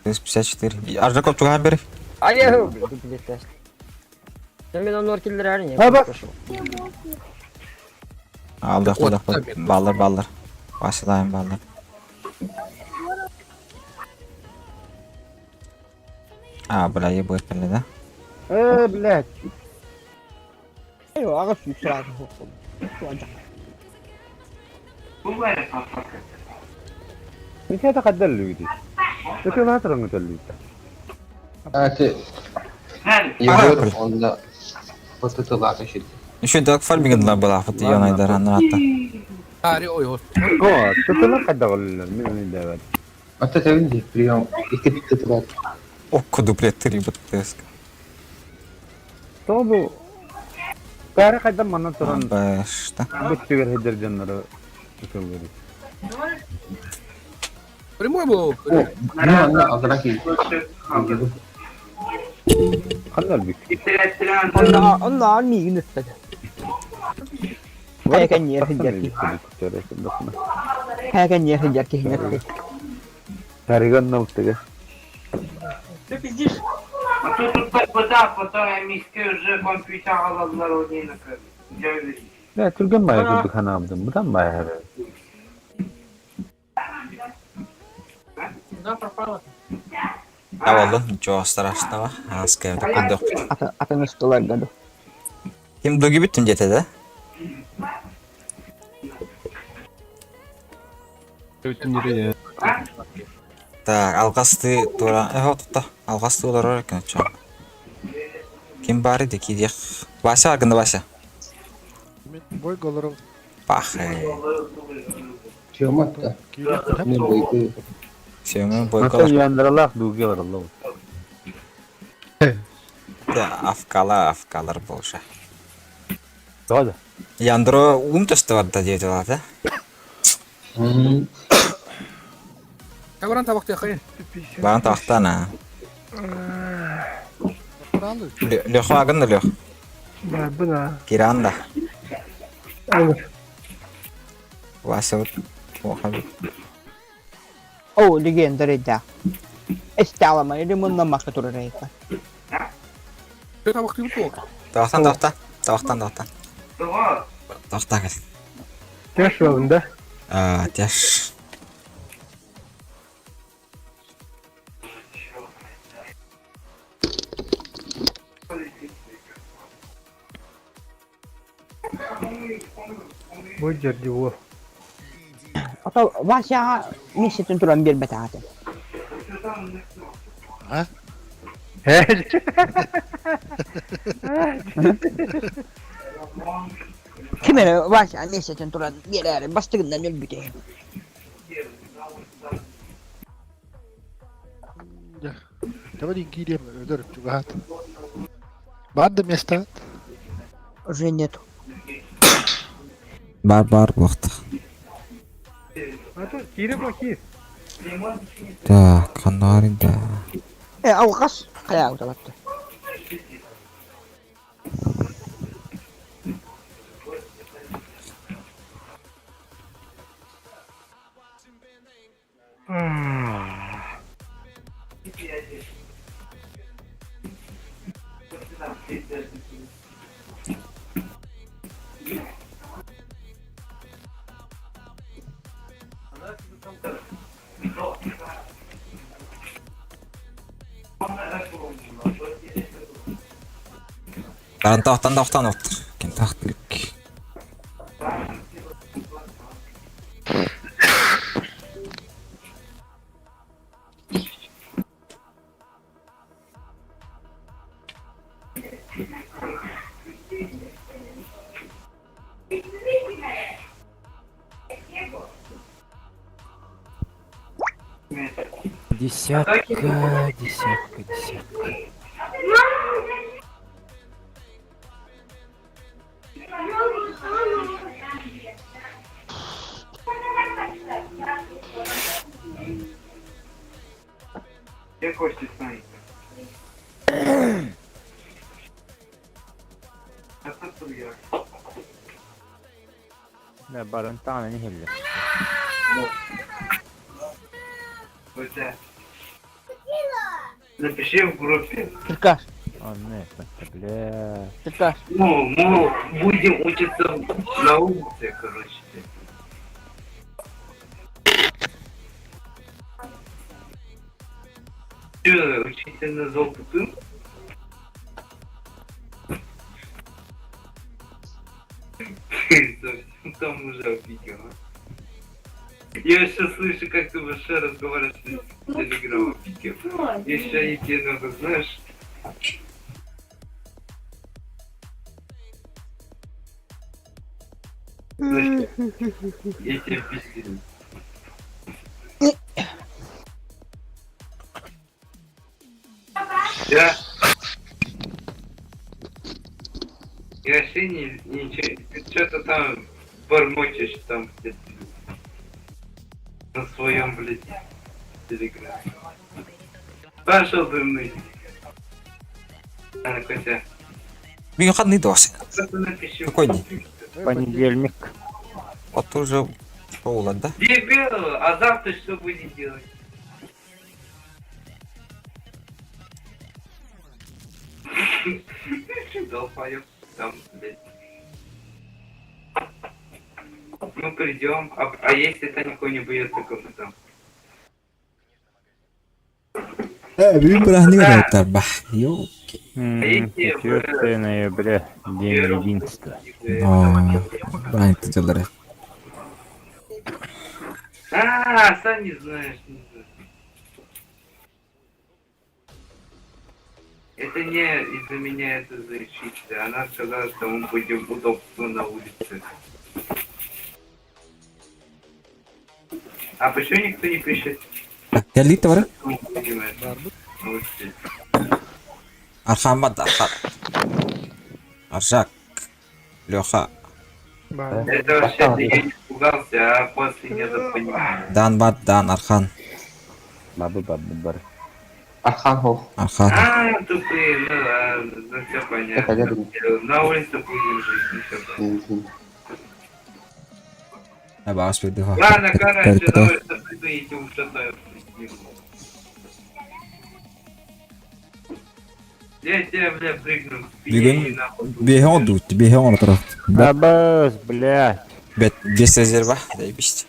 54. Аржаков чугаһан бери. А я, бля, дуплет Sen мен onu orkiller әрине. Ha, bak. Алды, алды, алды. Баллар, баллар. Башылайын баллар. А, бля, ебать, бля, да? Э, блядь. Аҕыс сразу. Мин это қаддал лүйді. Өте латырың өте лүйді. Аты. Егор, онда вот это лата щит. Еще так фарминг была, вот ее найдар, она атта. Ари ой ой. О, тутулар қаддал мен дәвәт. Вот это видите, прием. Икки тутулар. Окко дуплет три БТСК. Тобу Бәрі қайдан мана тұран Башта. бүттігер хедер жаннары өтелері. Прямой был. Ну, она алдараки. Қандай бүк? Онна онна миигин ыттады. Хайка ньиэр сылдьар киһи. Хайка ньиэр сылдьар киһи. Тариган налттыга. Ты пиздишь? А то тут вода, потом миски уже компьютер алалар ойнайны. Я түрген бая күрдік ханамдым. Бұдан бая хәбі. Куда пропала? А oldu, ничего страшного. Аска, такой дох. Атын ыстылар году. Ким дуги бүттүм дете, да? Так, алгасты тура, э, тутта. Алгасты олар экен чо. Ким бар иди кидех. Вася аргында Вася. Бой голоров. Пах. Чематта. Не бойты. Семен Мата бойкалар. яндыралақ дугелар алла. Да, афкала, афкалар болша. Тода. Яндро ум төстө бар да дейт алар, да? Табаран табакты хайын. Баран тактан, а. Лех агын лех. Бына. Киранда. Вася вот. Оха. О, легенда рейда. Эсталама или мынна мака турар рейда. Табакты бу. Тактан такта. Тактан тактан. Такта кел. Тяш да? А, тяш. Бой жерди о. Ото Вася месяцын туран бербет аты. А? Ким эрэ Вася миэстэтин туран биэрээри бастыгынан өлбүтэ. Давай киириэм өлөр чугаһаат. Баар да место? Уже нету. Бар бар буохтах. А то киире бу киир. Так, ханна да. Э, алҕас хайа уталатты. Тарантахтан тахтан оттор. Ким тахтылык. Десятка, десятка, десятка. Где Костя стоит? Да, барантана не хелле. Напиши в группе. Черкаш, Онны, бля. Черкаш. Ну, мы будем учиться на улице, короче. Че, учитель назвал тупым? Ты совсем там уже офигел. а? Я сейчас слышу, как ты вообще разговариваешь с телеграммом, офигел. Я сейчас и тебе надо, знаешь. Знаешь, я тебе пиздец. Я... Я вообще не, ничего, ты что-то там бормочешь там где-то на своем, блядь, телеграме. Пошел дымный. А, Котя, Бүгүн ханны дос. что-то напиши. Какой день? Понедельник. Вот уже шоула, да? Дебил, а завтра что будем делать? Долбоёб там, блядь. Ну придем, а если это никого не будет, то мы там. Бүгүн праздник оттар ба. Йо. 4 ноября, День единства. О, праздник дьыллары. А, сам не знаешь, не знаю. Это не из-за меня, это за учителя. Она сказала, что мы будем удобство на улице. А почему никто не пишет? Кэлли бар. что мы будем это, на улице? Архан бат, Архан. Аршак. Леха. Это вообще я не испугался, а после не понимаю. Дан бат, Дан, Архан. Бабы бабы бар. Архан хох. Архан. А, тупые, ну ладно, ну все Это я понятно. думаю. На улице будем жить, ну всё. Абаас бирди. Ладно, короче, на улицу приду, я тебе ушатаю. Я тебя, бля, прыгну. Бүгүн биэһэ оҥордубут, биэһэ оҥорторо. Абас, блядь. Бет бес резерва, заебись.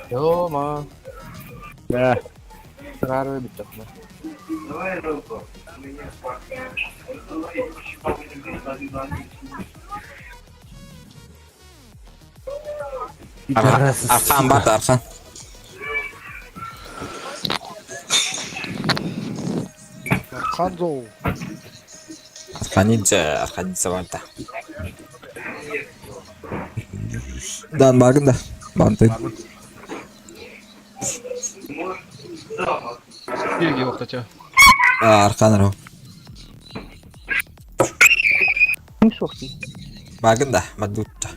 Тёма. Да. Рары битахна. Давай руку. Меня Архан бар да Архан. Архан зоу. Арханидзе, Арханидзе бар да. Дан баргын да. Бантын. Бельгия охтача. Архан ро. Ким суох дии. Баргын да, маддутта.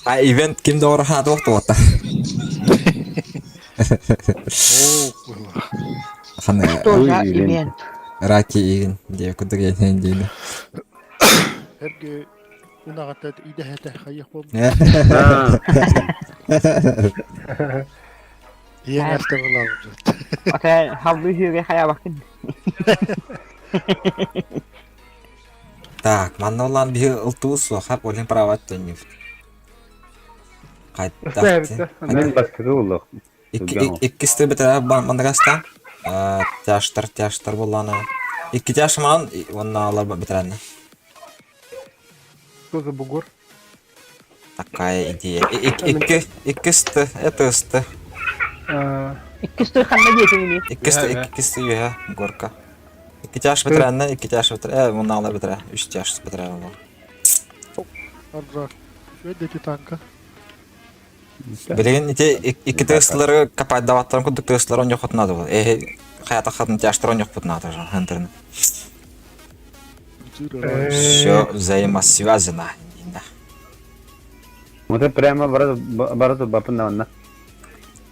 А ивент ким да ораха туох туота. Ханы Что за ивент? Раки игин диye кудук ен диini. Эрге унаҕата идэһэтэ хайых буолбут. Иэҥ арта булаабыт. Ата халлы үһүгэ хайабакын. Так, манна улаан биһи ылтуу суохап олин права төннүв. Кайта. Мен бастыгы уллах. Иккисте битera мандагаста. Тяштар, тяштар боллана. Икки тяш ман, онна алар битерәнне. Что за бугор? Такая идея. Икки, иккисте, это ысты. Иккисте ханна диэтиҥ Иккисте, иккисте юһа, горка. Икки тяш битерәнне, икки тяш битер, онна алар битерә, үч тяш битерә ол. Аржак. Шведы танка. Билигин ити икки тыгыстылары капайдаваттарын курдук тыгыстылар он йохотунады бу. Э хаята хатын тяштар он йохпутунады хантерны. Все взаимосвязано. Вот прямо барат барат бапын на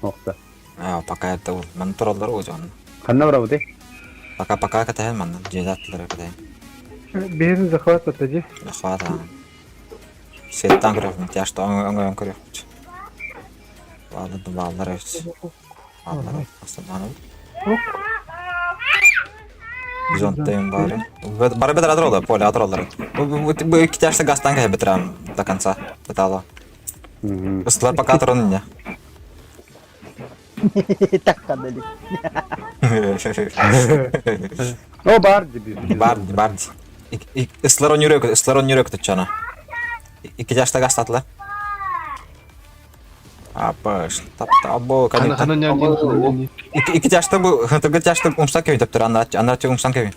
Охта. А, пока это ол. Ман тураллар о жон. Ханна барабыты? Пока пока катаһын манна жедаттылар катаһын. Бэйэтин захват отойди. Захват. Сеттан көрөм, тяшта оңой көрөм. Ладно, баллар өс. Баллар астан. Бизонтайым бары. Бары бетер атролар, поле атролар. Бу икки тяшта гастан кайы бетерем до конца. Тотало. Ыстылар пока атрон не. Так кадали. О, бар диби. Бар, бар. Ыстылар он yürek, ыстылар он yürek tutчана. Икки тяшта гастатлар. Апаш, тап або, Хана хана нян хана Икки тяшта бу, хантыргы тяшта умса кеви таптыр, анар анар умсан кеви.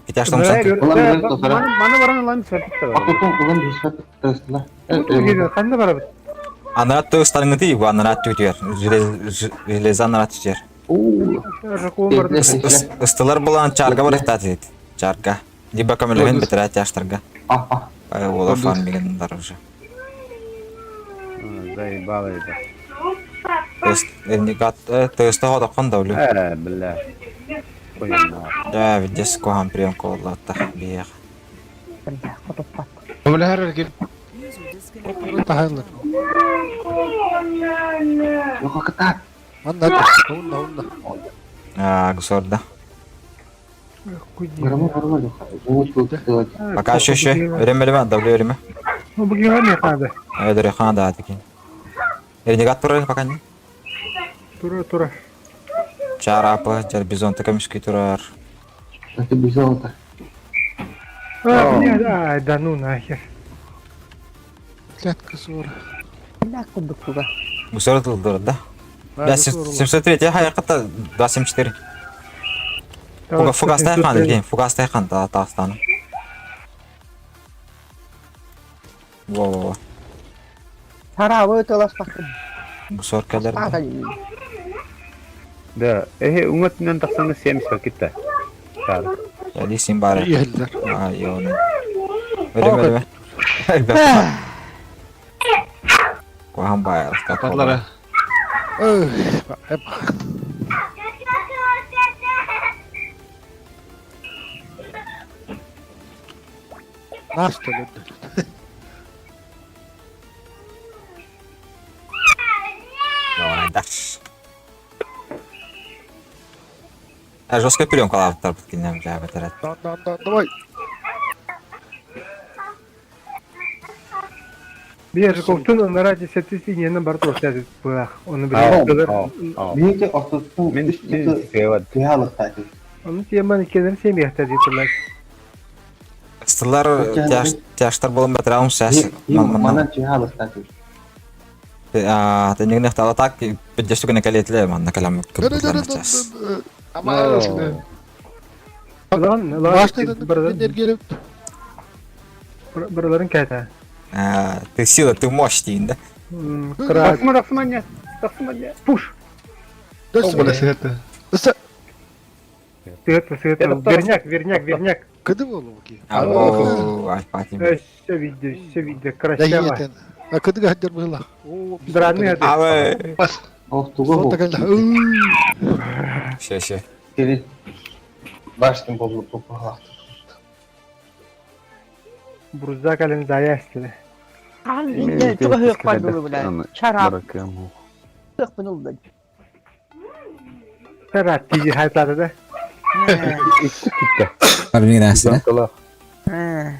Икки тяшта умсан кеви. Маны баран лан сәтті. Ханна барабыт? Анар тыгыстарыңы ти, бу анар түтер. Железо анар түтер. Ыстылар булан чарга бар ихтат Чарга. Либо көмөлөһүн битирә тяштарга. Ай, ола фармиген бар уже. Заебало это. Энигат, тыста хода да үле. Э, бля. Да, видес кохан прием коллатта биэх. Көмөлөһөр ким? Тахайлар. Манна унна унна. А, гусорда. Пока еще еще. Время время, давлю время. Ну, бугига хада. Эдер хан да такин. Ренегат тура пока не. Тура, тура. Чарапа, жар бизон такамишки турар. А, нет, ай, да ну нахер. Клетка сура. Гусор тур да. Да, 703 хаяката 274. Фуга фугастай хан дген, фугастай хан та тастан. Во во во. Тарабы таласпакын. Гусор кадar. Да, эхе уңатынан тақсаңы 70 пакетта. Алисин бары. Иһэллэр. Айон. Өлөм өлөм. Куһаҕан баайар. Татлара. Наста өлөрдө. Жестко пленкалаабыттарбыт кинилэр дьаабатара. Да, да, да, давай. Биир ынара десяти синьенен бар туохтаат быах. Оны билэр. Биһиги ортотун Мин үс кыһалыктаатым. Оны теманы кенер семьяхта дейтилер. Стылар тяжтар болон батыраум сәс. Манан кыһалыктаатым. Тенигин тала так педдесу гына калетле манна калам кыбытлар час. Лан, лан, Быраларын кәтә. Ты сила, ты мощь дейін да. Тақсыма, тақсыма, не. Тақсыма, не. Пуш. Сыгыт, сыгыт. Верняк, верняк, верняк. Кыды болу ки? Алло, альфа Все видно, все видно, красиво. А кыды гадер была? Драны Абы. Ох, тугу бу. Все, все. Кири. Баштын болу топуга. Бурза кален заястылы. Тарат тиги хайтлады да. Армин әсіне.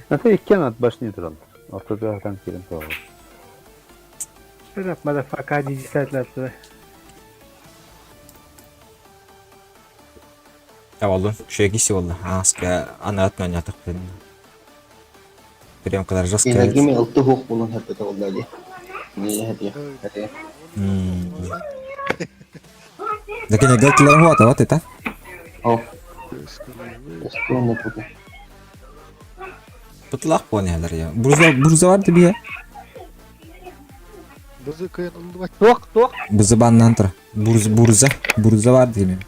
Ата иккен ат башни туран. Ортада кирен туа. Тарат мадафака диги сайтлады. Я болду. Шеги болду. Аска анат нанятык. Приемкалар жестко. Инагими алты хук булун хәтта булды. Не хәтта. Хәтта. Ләкин гәлтиләр хуа вот это. О. Эстон путу. Пытлак понял я. Бурза бурза бар тебе. Бызы кыйын улдубат. Туох, туох. Бызы баннан тур. Бурза бурза бурза бар дейм.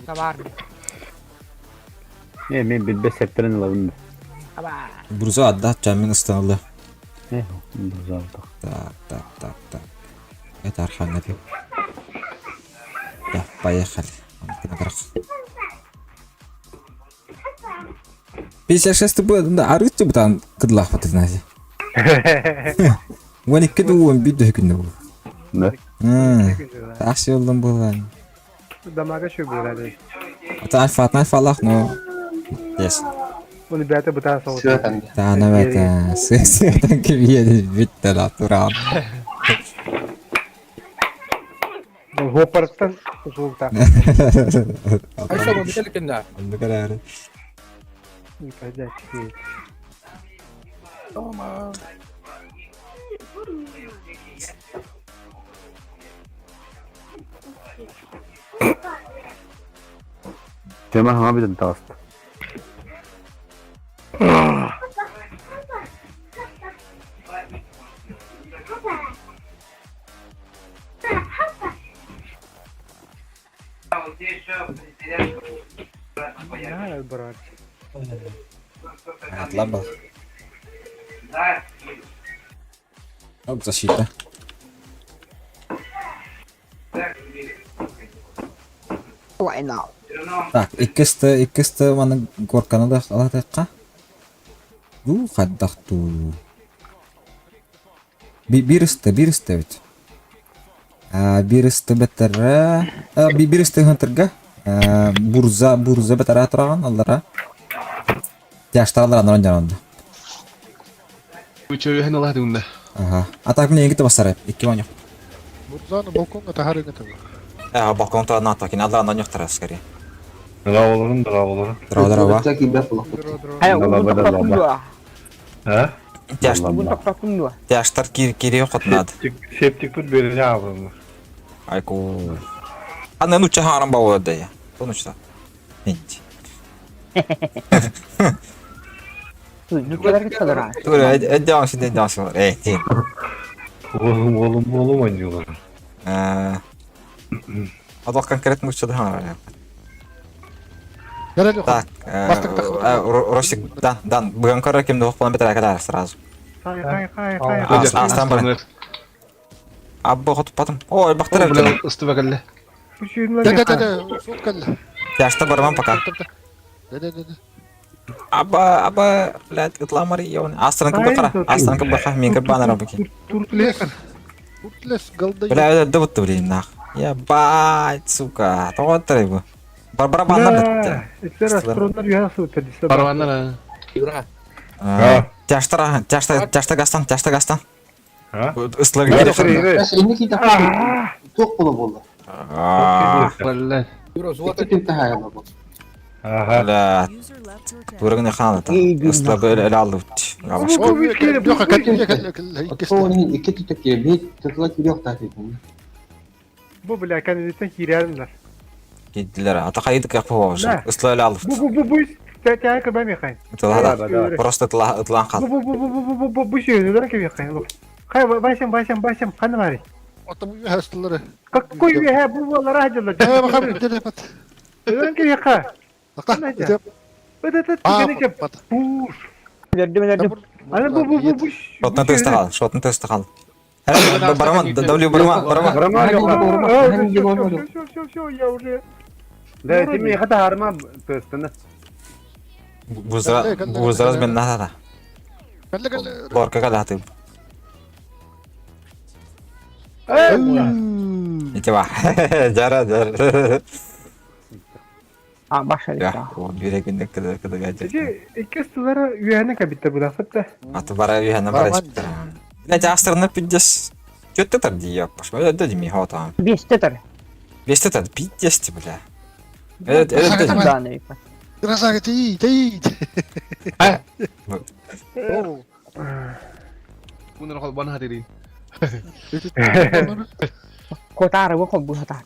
Бар. Не, мен билбес септерин алабын. Бурза адда чамин ыстанылы. Не, бурза алдык. Так, так, так, так. Это Архангел. Да, поехали. 56 будет, да, арыты бы там кыдлах вот знаете. Вон и кыду он биду күндө бу. Да. Такси олдон было. Дамага şu böyle. Это альфа, альфа Аллах, но... Yes. Оны бәті бұта соғыс. Да, наверное, сытан кибиеди битте ла туран. Хопарттан жолта. Айса бу бител кенде. Онды карары. Tamam. Тема хама биден таст. Атлабал. Оп, защита. Так, иккисте, иккисте маны горканы да алатыкка. Ду хаддахту. Бир исте, бир исте бит. А, бир исте бетере. А, бир исте хантырга. А, бурза, бурза бетере тураган аллара. Тяштарлар анан жананды. Үчөйһен алады унда. Ага. А так мне ингите басар. Икки ваня. Бурзаны балконга тахарыгы табы. А, балкон та на так, аллар анан ёктар скорее. Драволарын, драволарын. Дра драва. Ha? Тяш. Тяштар кир кире хотнад. Септик тут бере алым. Айку. А не ну чахарам бауа да я. То ну что? Инти. Тур, эддям син эддям син. Эй, ти. Oğlum oğlum oğlum oynuyorlar. Э. А то конкретно что да. Гәрәл Так. Ростик, дан, дан, быган көрөр ким да болан бетер кэлэр сразу. Хай, хай, хай, хай. Астан баран. Абба хотуппатым. Ой, бактар Бля, ыстыба кэллэ. Да, да, да, да, суут кэллэ. Тяжта барман пока. Да, да, да, да. Аба, аба, блядь, ытламар ёбаный. Астан кыбакара, астан кыбаха, мен кыбанара баки. Туртлес. Туртлес, голда. Бля, да вот блин, нах. Ебать, сука, тоҕо бу. Барбара баннар да. Этлер астроннар юһа сылыттар дисэ. Барабаннар. Тяжтар, тяжта, тяжта гастан, тяжта гастан. Ыстылар Инники туох була буолла. Бля, Турыгын хаана та. Ыстылар эле алды. Икки түтөкке бит тытыла кириох таатыйтын. Бу бля кандидаттан киирэриннэр. Киддилер. Ата хайдык япы уже. Ыстылар эле алды. Бу бу бу бу тәтәй кыбай мехай. Ытыла Просто ытыла ытылан Бу кал. бу бу бу бу бу бу бу сүйөнүлөр кебехай. Хай басым басым басым ханы бари. Отом үһәстылары. Какой үһә бу балар аҗылар. Э, баха бит бат. Өлөн кебехай. Пуш. Өлөрдүм өлөрдүм. Аны бу бу бу бу. Шотны төстө кал, шотны төстө кал. Бараман, W барама, барама. Барама Все, все, все, я уже. Да, ти ми хата харма төстүнө. Бузра, бузра мен нада. Лорка калаты. Ите ба. Жара, жара. А, баша Я, о, бирегинде кыды кыды гаджет. Эти икки стылары үйәне кабитте бу да Аты бара үйәне бара. Бля, жастырны пиздец. Чөттө тар дия, пошма, да дими хота. Бесте тар. Бесте тар, пиздец, бля. Это это Красавец, ты, ты. Мунар хол бан хатирин. Котары бу хол бу хата.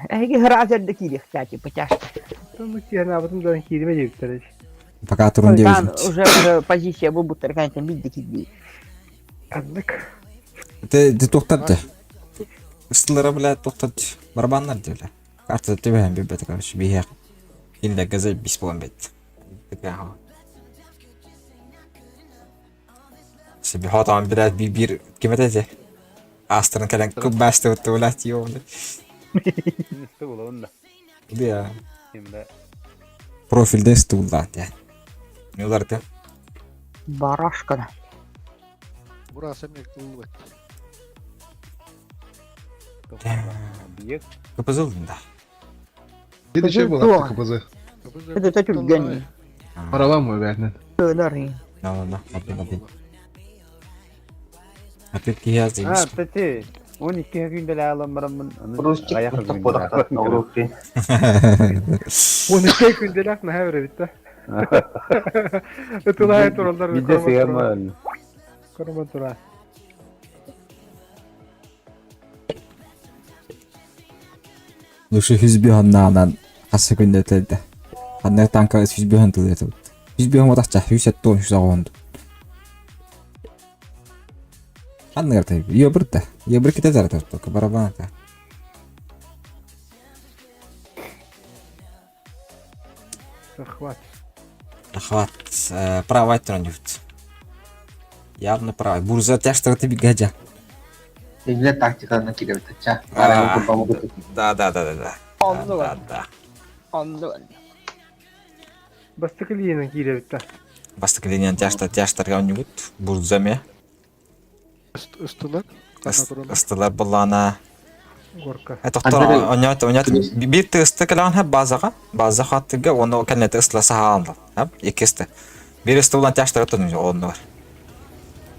Эги хразерді кирих, кстати, потяжко. Ну, сен абытым дан кириме жептер. Пока турун Там девять. уже уже позиция бу буттар кантен бидди кидди. Аннык. Ты ты тоқтатты. Ыстылары, бля, тоқтат. Барабаннар де, бля. Карта тебе бибет, короче, бихе. Илде газет бис болан бет. Такая хава. Себе хотам, блядь, би бир кем это те? Астрын кэлэн кубасты вот блядь, ёбаный. Исти болон да. Да. Кимде? Профилде стулда, да. Не ударты. Барашка да. Бураса мен кылбат. Объект. КПЗ да. Деди şey була КПЗ. Это тату гани. Барабан мой бәрінен. Өлөр. Да, да, да. Один, один. А ты кияз А, тете. 12 күндө эле алам барамын. Русчик Оны кей күнделек на хәбәр бит. Этулай туралдар. Бидде сыйаман. Корман тура. Лучше хүзбү ханнаанан хассы күндөтөдө. Ханна танка хүзбү хан тылыты. Хүзбү хан отакча хүсет тон хүс агонд. Ханна гартай. Йо бирта. Йо бир ките зарата только барабан та. Захват. Захват. Правый тронют. Явно правый. Бурза тяжтыр ты бегадя. Инде тактиканы киреп тача. Да, да, да, да, да. Онду Да, да. Онду. Бастыкы линияны киреп бит. Бастыкы линияны тяжтыр тяжтырга ойнугут. Бурза ме. Ыстылар. Ыстылар буллана. Горка. Тоқтор, онят, онят, бир тысты кэлэн хэп базаға, база хаттыга, оны кэннете ыстыла сахаанла, хэп, иккисте. Бир ысты булан тяштыры тун, онну бар.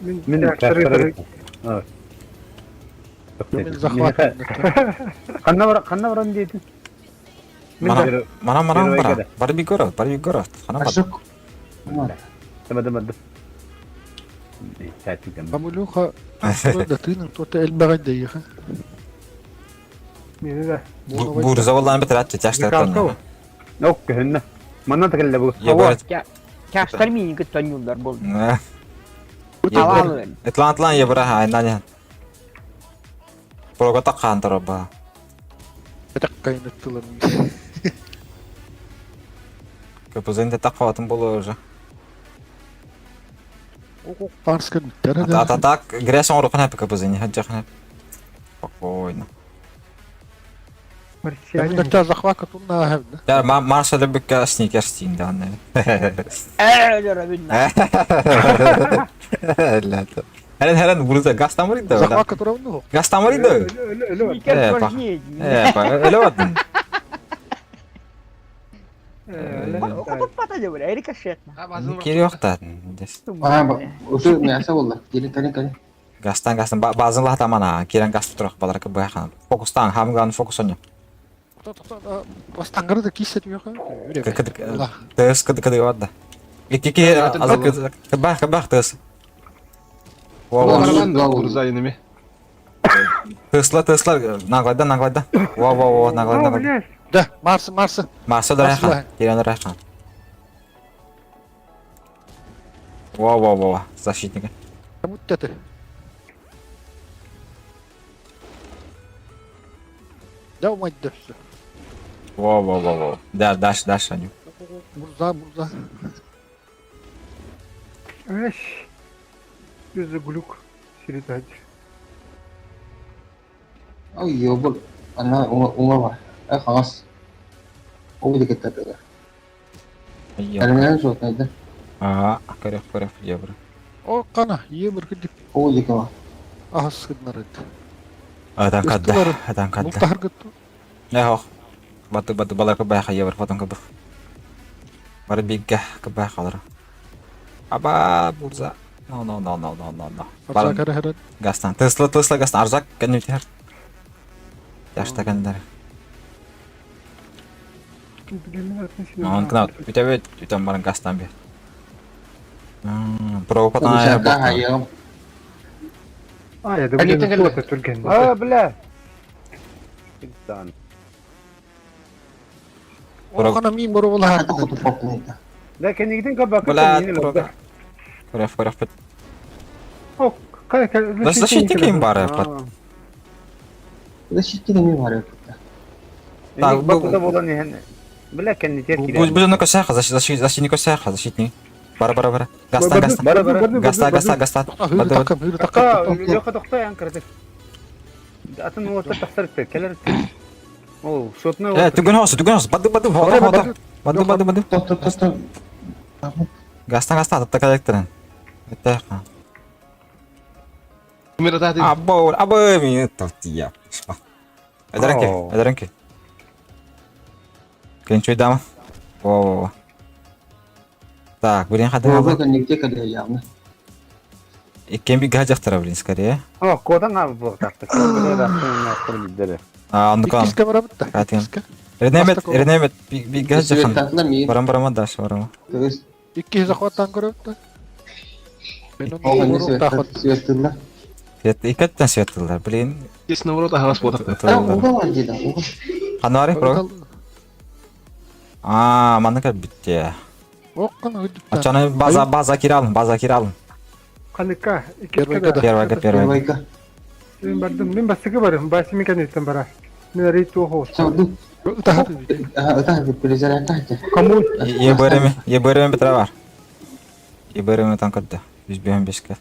Мен тяштыры. Мен захват. Канна бар, канна баран дейдин. Мана, мана, мана, бара, бар би город, бар би город, хана бар. Дыма, дыма, дыма. Амулюха, да тының тота элбәгән дейха. Мени да. Бурза боллан битер атчы тяштыры тун. Ок, көһүннө. Манна тагылла бу. Тяштар мини көттөн юлдар болду. Этлан атлан ебра, айнан. Прого таккан тараба. Этак кайныттылар. КПЗ-ны таққабатын болу уже. Парска бүттәрі да. А так, грязь оңыру қана КПЗ-не хаджахна. Спокойно. Марсиане. Захвака тунна хәбді. Я Марса любикка сникерс тиин дааны. Хәрен хәрен бурза газ тамыр иде. Захвака турабын Газ тамыр иде. Сникерс важнее. Э, эле баттым. Пата деп рикошет. Керек та. А, уже мясо было. Кели, кали, кали. Гастан гастан базын лахтамана кирен газ турак балар кыбы хан. Фокустан хамган фокус оня. Бастаңгырды кисет yok. Тыс кыды кыды вадда. Ики азыр кыбах кыбах тыс. Тысла тысла наглайда наглайда. Во во во наглайда наглайда. Да, Марсы Марсы. Марсы да хан. Кирен хан. Во во во защитника. Муттаты. Да, мать да все. Во во во во. Да, дальше дальше они. Мурза, Мурза. Эш. Жүзі глюк. Середать. Ой, ёбл. Ана уңа бар. Э, хагас. Ол дикет тәтәләр. Әрмән шул кайда. А, көрөк көрөк евро. О, кана, евро кидип. Ол дике бар. Ахас кыднар ит. Адан кадда, адан кадда. Мултахар гытту. Не хох. Баты баты балар кыбай евро фотон кыбы. Бар бигге кыбай халар. Аба бурза. No no no no no no no. Арзак хара Гастан. Тесла Тесла Гастан Арзак кәнүтер. Яшта кәндер. Он кна үтәбе үтәм баран Гастан бе. Про патана. А, я думаю, это түрген. А, бля. Киттан. Охана мин барып ала. Ләкин нигдин кабак. Бля, Көрәф көрәф бит. О, кай кай. Защитник им бар пат. Защитник им бар. Так, бу да булан һән. Бля, кәнни тер килә. Бу бу көсә защитник защитник көсә защитник. Бара бара бара. Гастан гастан. Бара бара. Гаста гаста гаста. Такым, такым. Yok токта ян кырды. Атын орта тахтар келер. О, шотны. Э, түгөн хос, түгөн хос. Бады бады хода хода. Бады бады бады. Топ топ топ. Гастан гастан атта коллекторын. Это. Або, або ми тортия. Эдеренки, эдеренки. Кенчуй дама. Во во во. Так, блин, хады. Во, во, нигде кале явно. Иккен би гаджахтара, блин, скорее. О, кодан абы бу тартык. А, онда Иккиске барабыт да. Ренемет, ренемет, би гаджахан. Барам барама даш, барама. Икки захваттан көрөбүт да. Мен Светлылар. Свет, икеттен светлылар, блин. Есть наоборот, ага, спотах. Ханвари, про. А, манныка битте. Оккан өдүп. Ачаны база база киралым, база киралым. Каныка, Первая, первая. Мен бардым, мен бастыгы барым, басы мен кәнеттен бара. Мен рейд оқу. Кому? ЕБРМ, ЕБРМ бітіре бар. ЕБРМ танкырды. 105-ке.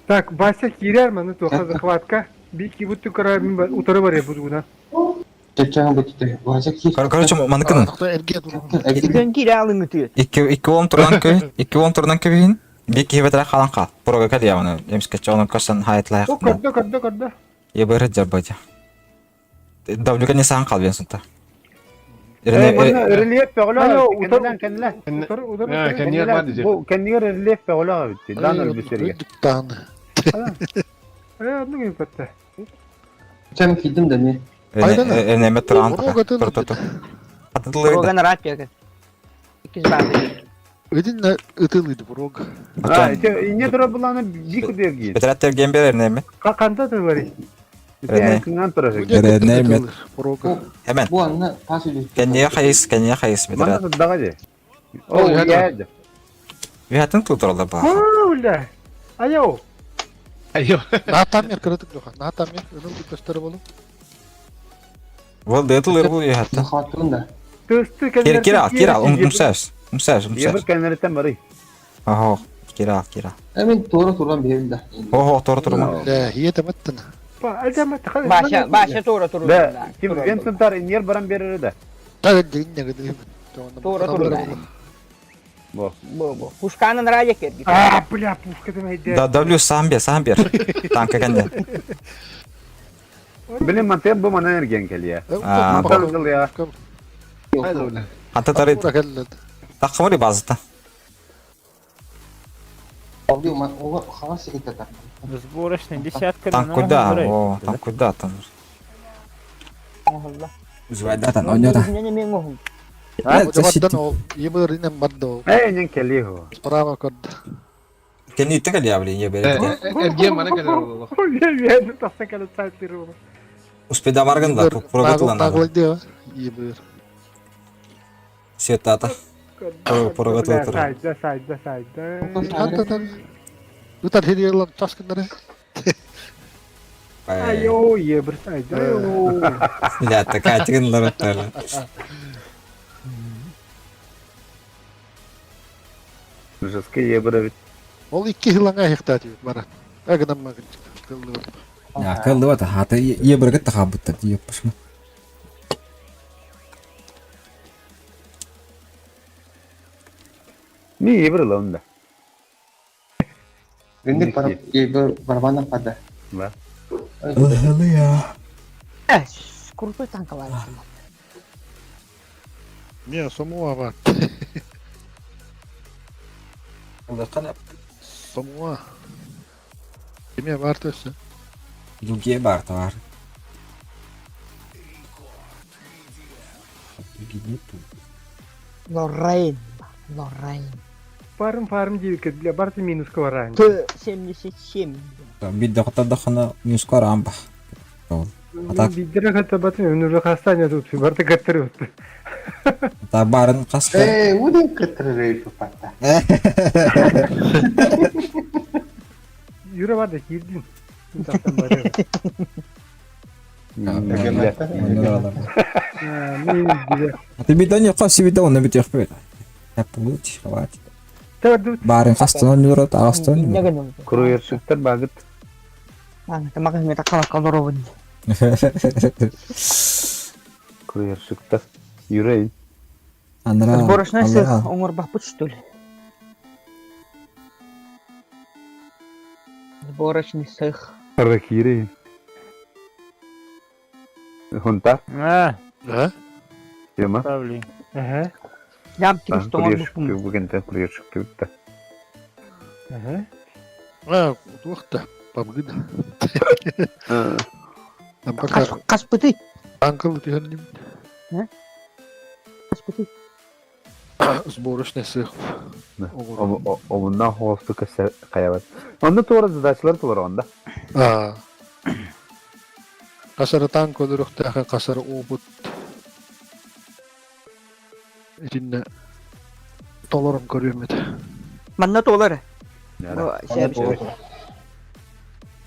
Так, Вася кирер маны тоха захватка. Бики бутты кара мен утары бар я буду Короче, маныкын. Икки икки он турдан кö, икки он турдан көбүн. Бики бетре калан кал. Прога кал я маны. Эмске чону косан хайтлай. О, көрдө, көрдө, көрдө. ЕБР жабача. W не сан кал бен сунта. Рельеф бөгөлө, утар кенле. Утар, утар. Бу кеннигер рельеф бөгөлө битти. Дан өлбүсерге. Э, одну гейм патта. Чем кидим да не? Энеме туран. Тур тур тур. Роган рат яга. Иккис барды. Өдин ытылыйды бу А, не тура буланы бик дерги. Бетраттер гембер энеме. Канда ты говори? Энеме. Hemen. Бу анна пас үдү. Кенне хайыс, кенне хайыс Мана бетрат. дага же. О, я. Вихатын тутуралар ба. Бля. Айо. Айо. Натамир кырытык жоха. Натамир ыныл көстөрү болу. Вол дэтыл ырбыл яхатта. Захваттын да. Тысты Кир кир ал, кир ал, умсас. Умсас, Ебір умсас. кәнереттен бары. Охо, кир ал, кир ал. Мен тура туран берем да. Охо, тор турма. Ләһиэ тэмэттэн. Баша, баша тура туру. Да, ким Венсентар инер баран берер да. Тагын дигин нягыды. Тура туру. Бо. Бу бу. Пушканын радио керги. А, бля, пушка ты найдешь. Да, W сам бер, сам бер. Танка кенде. Билим мантен бу мана эрген келия. А, Мантан жыл я. Ата тарит. Тақымыри базыта. Сборочный десятка. Там куда? О, там куда там? Узвайда там, ойнёта. Баддан ол, ебырынан бадда ол. Эй, нен келли хо. Справа код. Кенни тегел я, блин, я бере. Эрген мана келер олох. Я тахсан калат сайт тиру. Успеда баргын да, проготулан. Наглый ебыр. Сетата. Проготул тур. Сайт, да, сайт, да, сайт, да. Хантан. Утар хириялан таскыннары. Айо, ебір сайт, айо. Я такая тигин лараттар. Жеский ебір бит. Ол икки хилаңа хихтати бара. Агынан магын. Я кылды хата ебірге тахабытта диеп пашма. Ми ебір лаунда. Günlük para, барабанна пада. Да. Я. Э, крутой танковая. Не, самуа бар. Самуа. Кеме бар төсі. Дуге бар товар. Лоррейн. Лоррейн. Фарм, фарм девять, бля, барты минус коваран. Т-77. Бидде хотадахана мюскар амба. Атак. Биддер хата баты, мен уже хастане тут, барты каттырып. Та барын қасқа. Эй, уден каттырып папа. Юра бар да кирдин. Тахсан бар. Ты бидде не қасы бидде оны бит яқпы. Хаппулут, хватит. Барын қастан юра тағыстан. Круершиктер багыт. Тамак такала колоровын. Круершиктер. Юрей. Анра. Сборочный цех оңор бахпыт, что ли? Сборочный цех. Ракири. Хунта. А, Да? Тема. ставли. Ага. Ям тикс тоңор Курьершик бүгін курьершик бітті. Ага. А, туақта. Пабгыда. Там пока Каспыты. Анкл тихоним. Каспыты. Сборочный цех. Ондан хоосту көсө каябат. Онда туора задачалар туар онда. А. Касары танк өлөрөхтөөхө касары опыт. Итинне толорум көрүөмөт. Манна толар.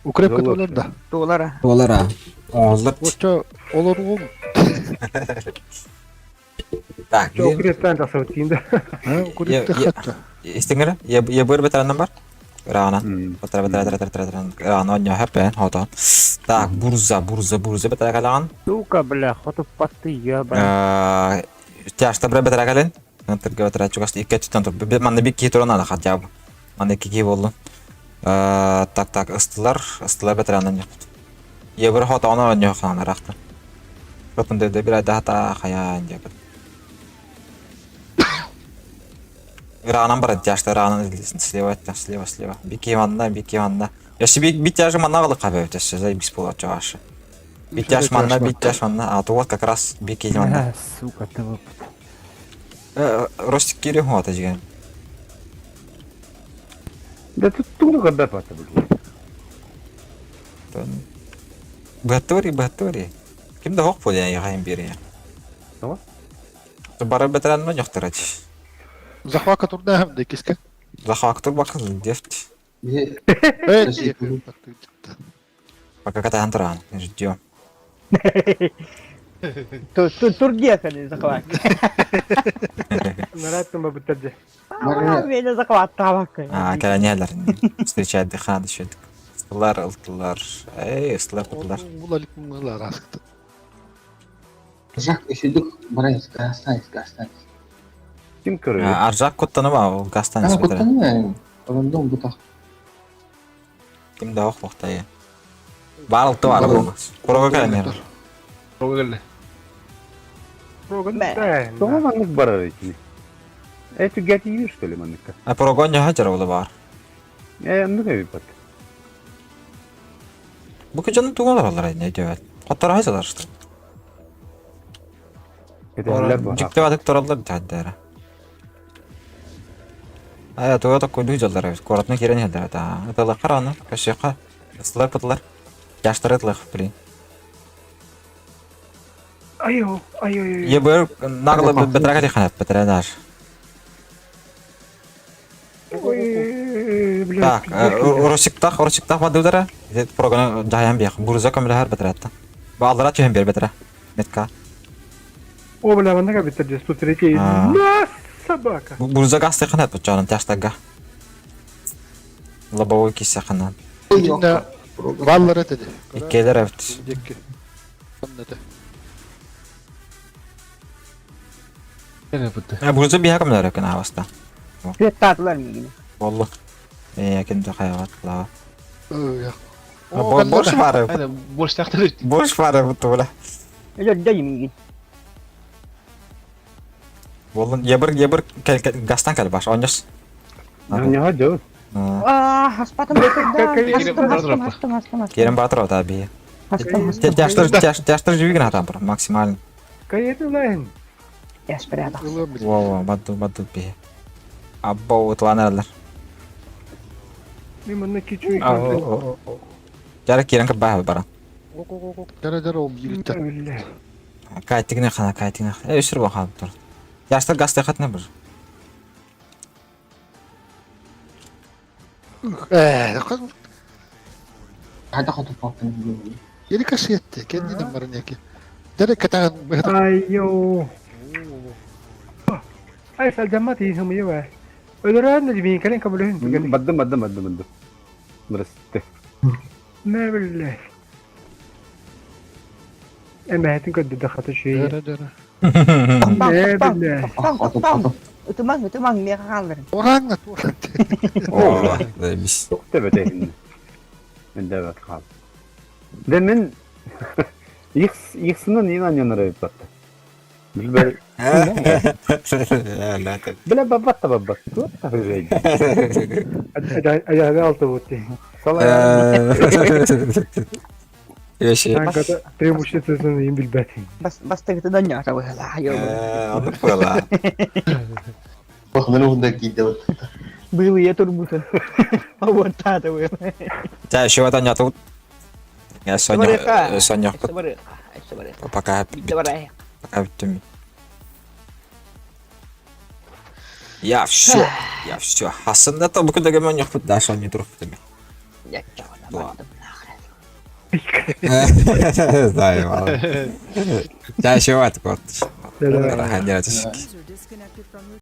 Укрепка толор да. Толар. Толара. Олар. Очо олор уум. Так. Укрепттан тасып тиинде. Укрепте хатта. Истиңер, ебір бетераннан бар? Рана. Батара батара батара батара батара. Рана оньо хэппен, хотон. Так, бурза, бурза, бурза бетара калан. Сука, бля, хоту паты, ебать. Тяжта бре бетара кален. Нтырга бетара чугас икке түтен тур. Манна бик ки туран ала хотя бы. Манна ки ки болду. Так, так, ыстылар, ыстылар бетараннан yok. Ебір хотон оньо хана рахта. Көпүн деді бир айда хата хая деп. Иранан бар тяжта Иранан слева, слева, слева. Бики манна, бики манна. Яшы бик бит тяжы манна кылы кабы өтөсө, заебись болот жашы. Бит тяж манна, бит тяж манна. А то вот как раз бики манна. Сука, ты выпад. Ростик кири хота жеген. Да тут тугу когда пата был. Батори, батори. Ким да хок болен яхайын бери. Tamam. Бары бетерен мен yoktыр ач. Захвака турнаһым да киске. Захвактыр бакын дефт. Эй, Пока катахан туран, ждем. Тургиэхэ захват. Нараттым бабыттар дьэ. Меня захваттаабакка. А, кэлэнэлэр. Встречать дыхаады шөдүк. Ыстылар, ылтылар. Эй, ыстылар, кутулар. Жак үсүдүк барайс гастайс гастайс. Ким көрөр? Аржак куттаныба, ол гастан А, испетер. куттанма. Олондон бутах. Ким да ох бохтай. Бар алты бар ол. Прого кэлэнэр. Прого келли. Тоҕо маннык барар итини? Э, түгэтиир, что ли, манныкка? А прого не хажар ол бар. Э, оннук эбит. Бу күжаны тугалар алар не диэбэт. Хоттор хажалар что. Кетеллер бар. Дьикти атык тураллар дьаддара. Ая туга такой жаллар эбит. Куоратна кирен хеллер та. Ыталар караны, көшөкка. Ыстылар пытылар. Жаштар ытылах, блин. Айо, айо, айо. Е бер нагло бетрага диханат, бетра даш. Ой, блядь. Так, Росиктах, Росиктах бадыдара. Программа жаян бих. Бурза көмөлөр бетратта. Баалара түһен бер бетра. Метка. О, бля, манна кабиттер дьэ, 103 А. На, собака. Бурза газ тыханат бутчанын тяштага. Лобовой кисе ханан. Баллар этеди. Иккелер эбит. Декки. Оннете. Бурза биха көмөлөр экен абаста. Петтатылар мигини. Болду. Э, ким да хаябат ла. Ой, Борш бар. Борш тактыр. Борш бар буту бла. Өдө мигин. Болду. Ебір ебір гастан кел баш. Оньос. Не хажо. А, хаспатым бетурда. Хастым, хастым, хастым, хастым. Керем батыр ота би. Хастым, хастым. Тяштыр тяштыр жүйген атам бір максимально. Кайеты лайн. Я спрятал. Во во бадду бадду би. Абба утланарлар. Мен манна кичүү. Жара керен кабаа баран. Дара дара ол билитте. Кайтигне хана кайтигне. Э өсүр бо халып тур. Жаштар гасты хатна бір. Э, Хата хоту папын. Ери касетте, кендинен барын яки. Дара катаган Айо. Ай, салжамат ийхим ева. Өлөрөн дебин кэлен кабылын. Баддым, баддым, баддым, баддым. Здрасте. Не биле. Эмээтин көддө дахаты шүй. Дара дара. Не биле. Ытымаң, ытымаң, меха халдыр. Ораңна тура. О, заебись. Төбөтө. Мен дәбәт кал. Де мен Ихс ихсынан инан янара батты. Билбер. Биле бабатта бабат. Туатта бирей. Ажаабы алты бутти. Еши. Анката преимуществосын им билбәтин. Бас бастыгытынан яра выла. Аны пыла. Бах, мен онда кийде. Был я турбутын. А вот тата вы. Жа еще ватан ятып. Я Соня Соня пока пока бүттүм. Я все, я все. Aslında da bu kadar hemen yok. Daha sonra durup demek. Знаю, мало. Чаще вот. Рахат.